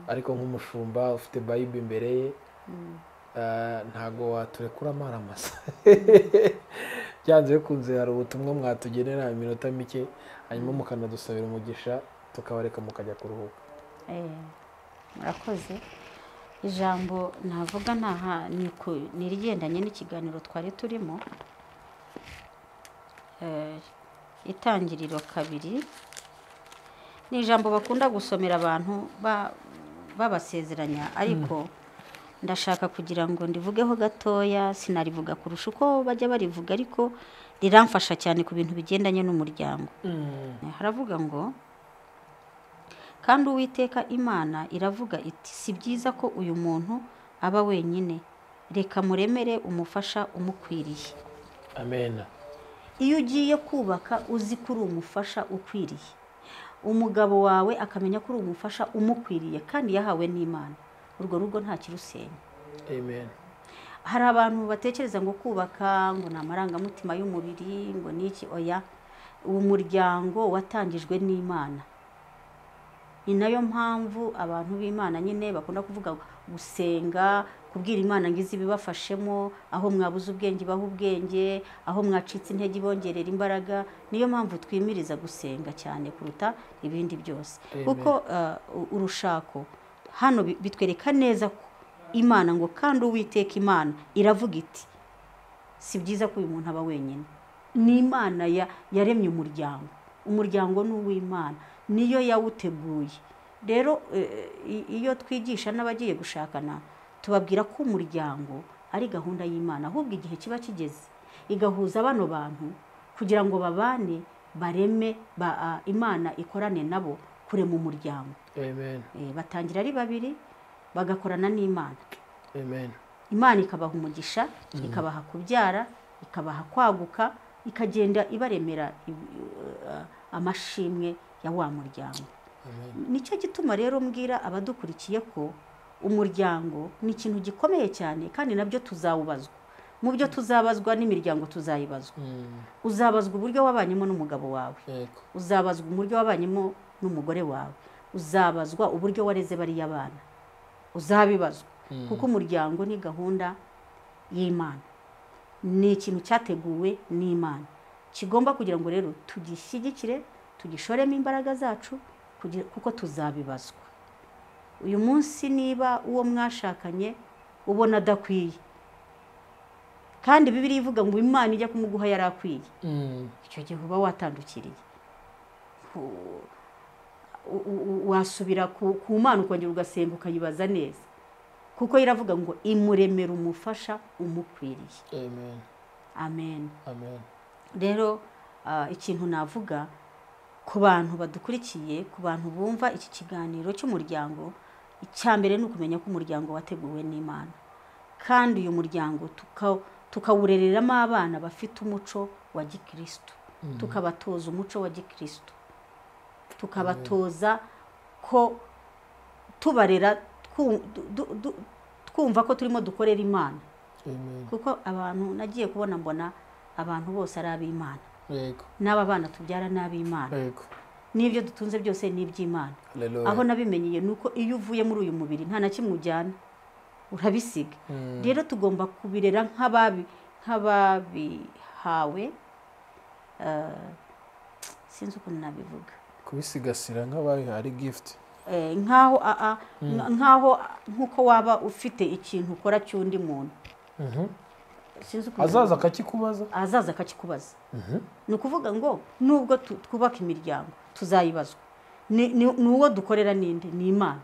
ariko nk'umushumba ufite Bible imbere ye, ntago waturekura amaramasa. Byanze bikunze hari ubutumwa mwatugenera iminota mike, hanyuma mukanadusabira umugisha tukabareka mukajya kuruhuka.
Murakoze. Ijambo navuga naha ni irigendanye n'ikiganiro twari turimo. Itangiriro 2 ni ijambo bakunda gusomera abantu babasezeranya, ariko ndashaka kugira ngo ndivugeho gatoya, sinarivuga kurusha uko bajya barivuga, ariko riramfasha cyane ku bintu bigendanye n'umuryango. Haravuga ngo kandi Uwiteka Imana iravuga iti si byiza ko uyu muntu aba wenyine, reka muremere umufasha umukwiriye.
Amen.
Iyo ugiye kubaka uzi ko uri umufasha ukwiriye, umugabo wawe akamenya ko uri umufasha umukwiriye kandi yahawe n'Imana, urwo rugo nta kirusenya.
Amen.
Hari abantu batekereza ngo kubaka ngo ni amarangamutima y'umubiri, ngo niki. Oya, uwo muryango watangijwe n'Imana. Ni nayo mpamvu abantu b'Imana nyine bakunda kuvuga gusenga, kubwira Imana ngo izi ibibafashemo, aho mwabuze ubwenge baho ubwenge, aho mwacitse intege bongerera imbaraga. Niyo mpamvu twimiriza gusenga cyane kuruta ibindi byose. Kuko urushako hano bitwereka neza ko Imana ngo kandi Uwiteka Imana iravuga iti si byiza ko uyu muntu aba wenyine. Ni Imana yaremye umuryango, umuryango ni uw'Imana, niyo yawuteguye. Rero iyo twigisha n'abagiye gushakana tubabwira ko umuryango ari gahunda y'Imana, ahubwo igihe kiba kigeze igahuza bano bantu kugira ngo babane, bareme, Imana ikorane nabo kurema umuryango.
Amen.
Batangira ari babiri bagakorana n'Imana.
Amen.
Imana ikabaha umugisha, ikabaha kubyara, ikabaha kwaguka, ikagenda ibaremera amashimwe ya wa muryango. Nicyo gituma rero mbwira abadukurikiye ko umuryango ni ikintu gikomeye cyane, kandi nabyo tuzawubazwa. Mu byo tuzabazwa n'imiryango tuzayibazwa. Uzabazwa uburyo wabanyemo n'umugabo wawe, uzabazwa uburyo wabanyemo n'umugore wawe, uzabazwa uburyo wareze bariya bana, uzabibazwa. Kuko umuryango ni gahunda y'Imana, ni ikintu cyateguwe n'Imana, kigomba kugira ngo rero tugishyigikire, tugishoremo imbaraga zacu, kuko tuzabibazwa. Uyu munsi niba uwo mwashakanye ubona adakwiye, kandi Bibiliya ivuga ngo Imana ijya kumuguha yarakwiye, icyo gihe uba watandukiriye, wasubira ku Mana ukongera ugasenga ukayibaza neza, Kuko iravuga ngo imuremera umufasha umukwiriye.
Amen.
Amen.
Amen.
Rero ikintu navuga ku bantu badukurikiye, ku bantu bumva iki kiganiro cy'umuryango, icyambere ni ukumenya ko umuryango wateguwe n'Imana, kandi uyu muryango tukawurereramo abana bafite umuco wa gikristo, tukabatoza umuco wa gikristo, tukabatoza ko tubarera twumva ko turimo dukorera Imana. Kuko abantu nagiye kubona mbona abantu bose ari ab'Imana.
Yego.
N'aba bana tubyara n'ab'Imana.
Yego.
N'ibyo dutunze byose ni iby'Imana. Aho nabimenyeye nuko iyo uvuye muri uyu mubiri nta na kimwe ujyana, urabisiga. Rero tugomba kubirera nk'ababihawe, sinzi ukuntu nabivuga,
kubisigasira nk'ababihawe gift,
nkaho nkaho nkuko waba ufite ikintu ukora cy'undi muntu.
Azaza akakikubaza,
azaza akakikubaza. Ni ukuvuga ngo nubwo twubaka imiryango tuzayibazwa, ni uwo dukorera ninde? Ni Imana.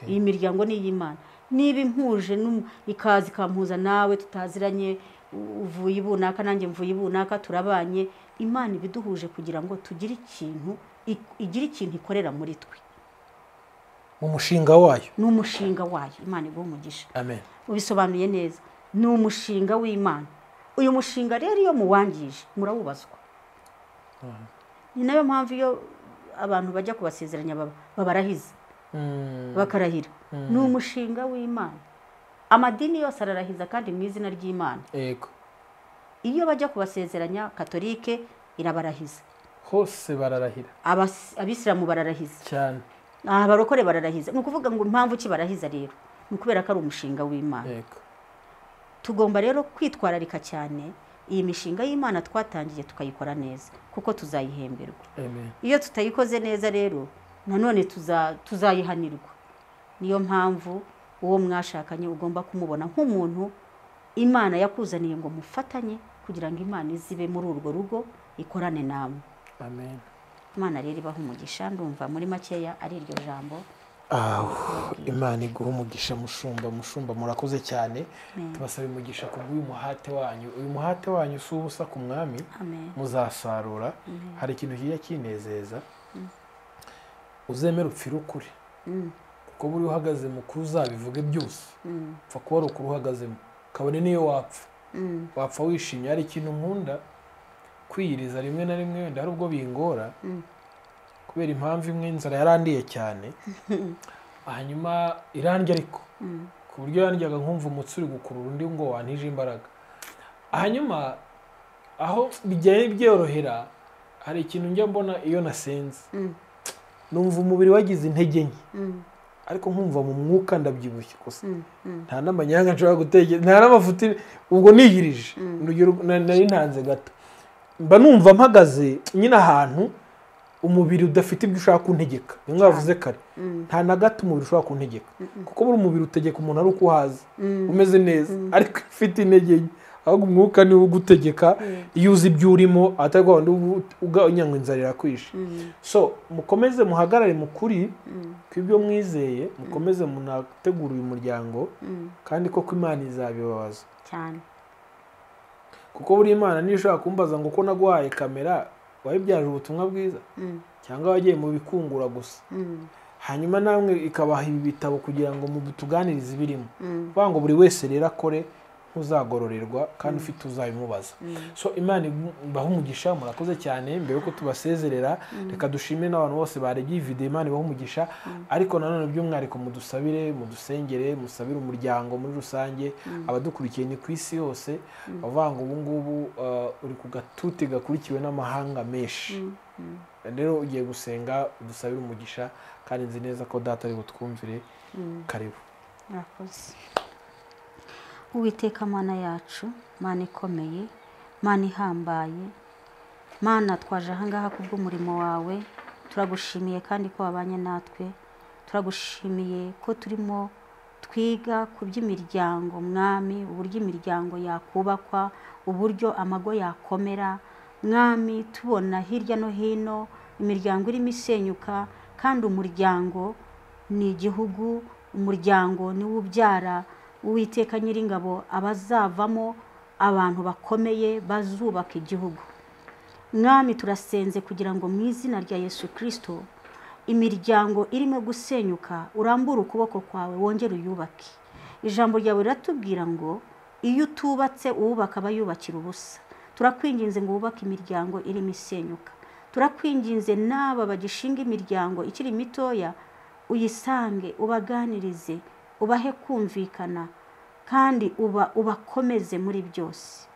Iyi miryango ni iy'Imana. Niba impuje ikaza ikampuza nawe tutaziranye, uvuye ibunaka nanjye mvuye ibunaka, turabanye, Imana ibiduhuje kugira ngo tugire ikintu, igire ikintu ikorera muri twe
mu mushinga wayo.
Ni umushinga wayo. Imana iguhe umugisha.
Amen.
Ubisobanuye neza. Ni umushinga w'Imana. Uyu mushinga rero iyo muwangije murawubazwa. Ni nayo mpamvu iyo abantu bajya kubasezeranya babarahiza, bakarahira. Ni umushinga w'Imana. Amadini yose ararahiza kandi mu izina ry'Imana.
Yego.
Iyo bajya kubasezeranya, Katolike irabarahiza,
hose bararahira,
Abisilamu bararahiza
cyane,
abarokore bararahiza. Ni ukuvuga ngo impamvu ki barahiza rero ni ukubera ko ari umushinga w'Imana.
Yego.
Tugomba rero kwitwararika cyane iyi mishinga y'Imana twatangiye tukayikora neza, kuko tuzayihemberwa.
Amen.
Iyo tutayikoze neza rero nanone tuzayihanirwa. Niyo mpamvu uwo mwashakanye ugomba kumubona nk'umuntu Imana yakuzaniye ngo mufatanye, kugira ngo Imana izibe muri urwo rugo ikorane namwe.
Amen.
Imana rero ibaha umugisha. Ndumva muri makeya ari iryo jambo.
Imana iguha umugisha mushumba, murakoze cyane. Tubasaba umugisha kubw'uyu muhate wanyu. Uyu muhate wanyu si ubusa ku mwami, muzasarura. Hari ikintu kijya kinezeza, uzemera upfira ukuri, kuko buri uhagaze mu kuri uzabivuge byose, upfa kuba ari ukuri uhagazemo, kabone niyo wapfa, wapfa wishimye. Hari ikintu nkunda kwiyiriza rimwe na rimwe, wenda hari ubwo bingora kubera impamvu imwe, inzara yarandiye cyane, hanyuma irandya ariko ku buryo yandyaga nkumva umutsi uri gukurura undi ngo wantije imbaraga. Hanyuma aho bijyaye byorohera, hari ikintu njya mbona iyo nasenze, numva umubiri wagize intege nke, ariko nkumva mu mwuka ndabyibushye gusa, nta n'amanyanga nshobora gutekereza, nta n'amafuti, ubwo niyirije urugero nari ntanze gato, mba numva mpagaze nyine ahantu umubiri udafite ibyo ushaka kuntegeka. Ni mwavuze kare, nta na gato umubiri ushobora kuntegeka, kuko buri umubiri utegeka umuntu ari uko uhaza umeze neza, ariko ufite intege nke, ahubwo umwuka niwo ugutegeka. Iyo uzi ibyo urimo, atari kwa wundi unyanywa inzara irakwishe. So mukomeze muhagarare mu kuri kw'ibyo mwizeye, mukomeze munategura uyu muryango, kandi koko Imana izabibabaza
cyane.
Kuko buri Imana niyo ishobora kumbaza ngo ko naguhaye kamera wayibyaje ubutumwa bwiza, cyangwa wagiye mu bikungura gusa, hanyuma namwe ikabaha ibi bitabo kugira ngo mutuganirize ibirimo. Kuvuga ngo buri wese rero akore ntuzagororerwa, kandi ufite uzabimubaza. So Imana ibahe umugisha, murakoze cyane. Mbere yuko tubasezerera, reka dushime n'abantu bose barebye iyi video, Imana ibahe umugisha. Ariko nanone by'umwihariko mudusabire, mudusengere, musabire umuryango muri rusange, abadukurikiye ni ku isi yose. Bavuga ngo ubu ngubu uri ku gatuti gakurikiwe n'amahanga menshi. Rero ugiye gusenga udusabire umugisha, kandi nzi neza ko data ari butwumvire. Karibu.
Murakoze. Uwiteka Mana yacu, Mana ikomeye, Mana ihambaye, Mana twaje ahangaha kubw'umurimo wawe, turagushimiye kandi ko wabanye natwe, turagushimiye ko turimo twiga ku by'imiryango Mwami, uburyo imiryango yakubakwa, uburyo amago yakomera Mwami. Tubona hirya no hino imiryango irimo isenyuka, kandi umuryango ni igihugu, Umuryango niwo ubyara, Uwiteka Nyiringabo, abazavamo abantu bakomeye bazubaka igihugu. Mwami, turasenze kugira ngo mu izina rya Yesu Kristo imiryango irimo gusenyuka urambure ukuboko kwawe wongere uyubake. Ijambo ryawe riratubwira ngo iyo utubatse uwubaka aba yubakira ubusa. Turakwinginze ngo wubake imiryango irimo isenyuka. Turakwinginze n'aba bagishinga imiryango ikiri mitoya, uyisange, ubaganirize, ubahe kumvikana, kandi ubakomeze muri byose.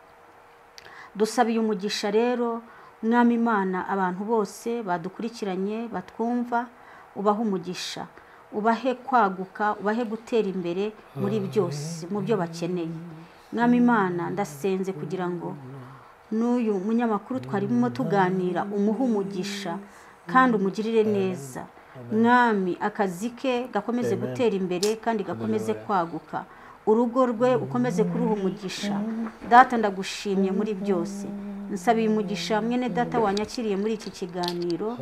Dusabiye umugisha rero Mwami Imana abantu bose badukurikiranye batwumva, ubahe umugisha, ubahe kwaguka, ubahe gutera imbere muri byose mu byo bakeneye. Mwami Imana, ndasenze kugira ngo n'uyu munyamakuru twarimo tuganira umuhe umugisha kandi umugirire neza. Mwami, akazi ke gakomeze gutera imbere kandi gakomeze kwaguka, urugo rwe ukomeze kuruha umugisha. Data, ndagushimye muri byose. Nsabiye umugisha mwene data wanyakiriye muri iki kiganiro,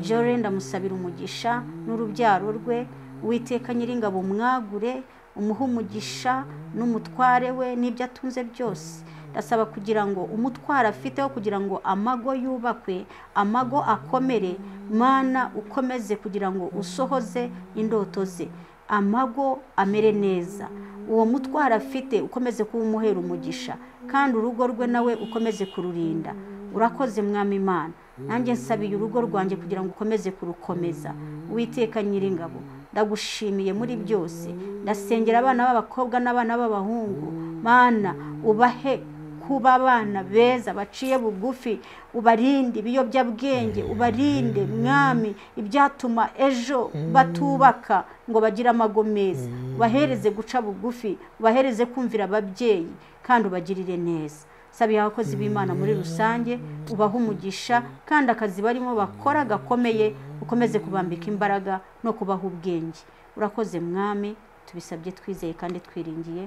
Jore, ndamusabira umugisha n'urubyaro rwe. Uwiteka Nyiringabo umwagure, umuhe umugisha n'umutware we n'ibyo atunze byose. Ndasaba kugira ngo umutwaro afiteho kugira ngo amago yubakwe, amago akomere, Mana ukomeze kugira ngo usohoze indoto ze, amago amere neza. Uwo mutwaro afite ukomeze kuba umuhera umugisha, kandi urugo rwe nawe ukomeze kururinda. Urakoze Mwami Imana. Nanjye nsabiye urugo rwanjye kugira ngo ukomeze kurukomeza. Uwiteka Nyiringabo, ndagushimiye muri byose. Ndasengera abana b'abakobwa n'abana b'abahungu, Mana ubahe kuba abana beza baciye bugufi, ubarinde ibiyobyabwenge, ubarinde Mwami ibyatuma ejo batubaka ngo bagire amago meza. Ubahereze guca bugufi, ubahereze kumvira ababyeyi, kandi ubagirire neza. Sabiye abakozi b'Imana muri rusange, ubahe umugisha, kandi akazi barimo bakora gakomeye ukomeze kubambika imbaraga no kubaha ubwenge. Urakoze Mwami, tubisabye twizeye kandi twiringiye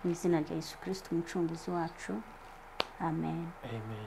mu izina rya Yesu Kristo umucunguzi wacu. Amen.
Amen.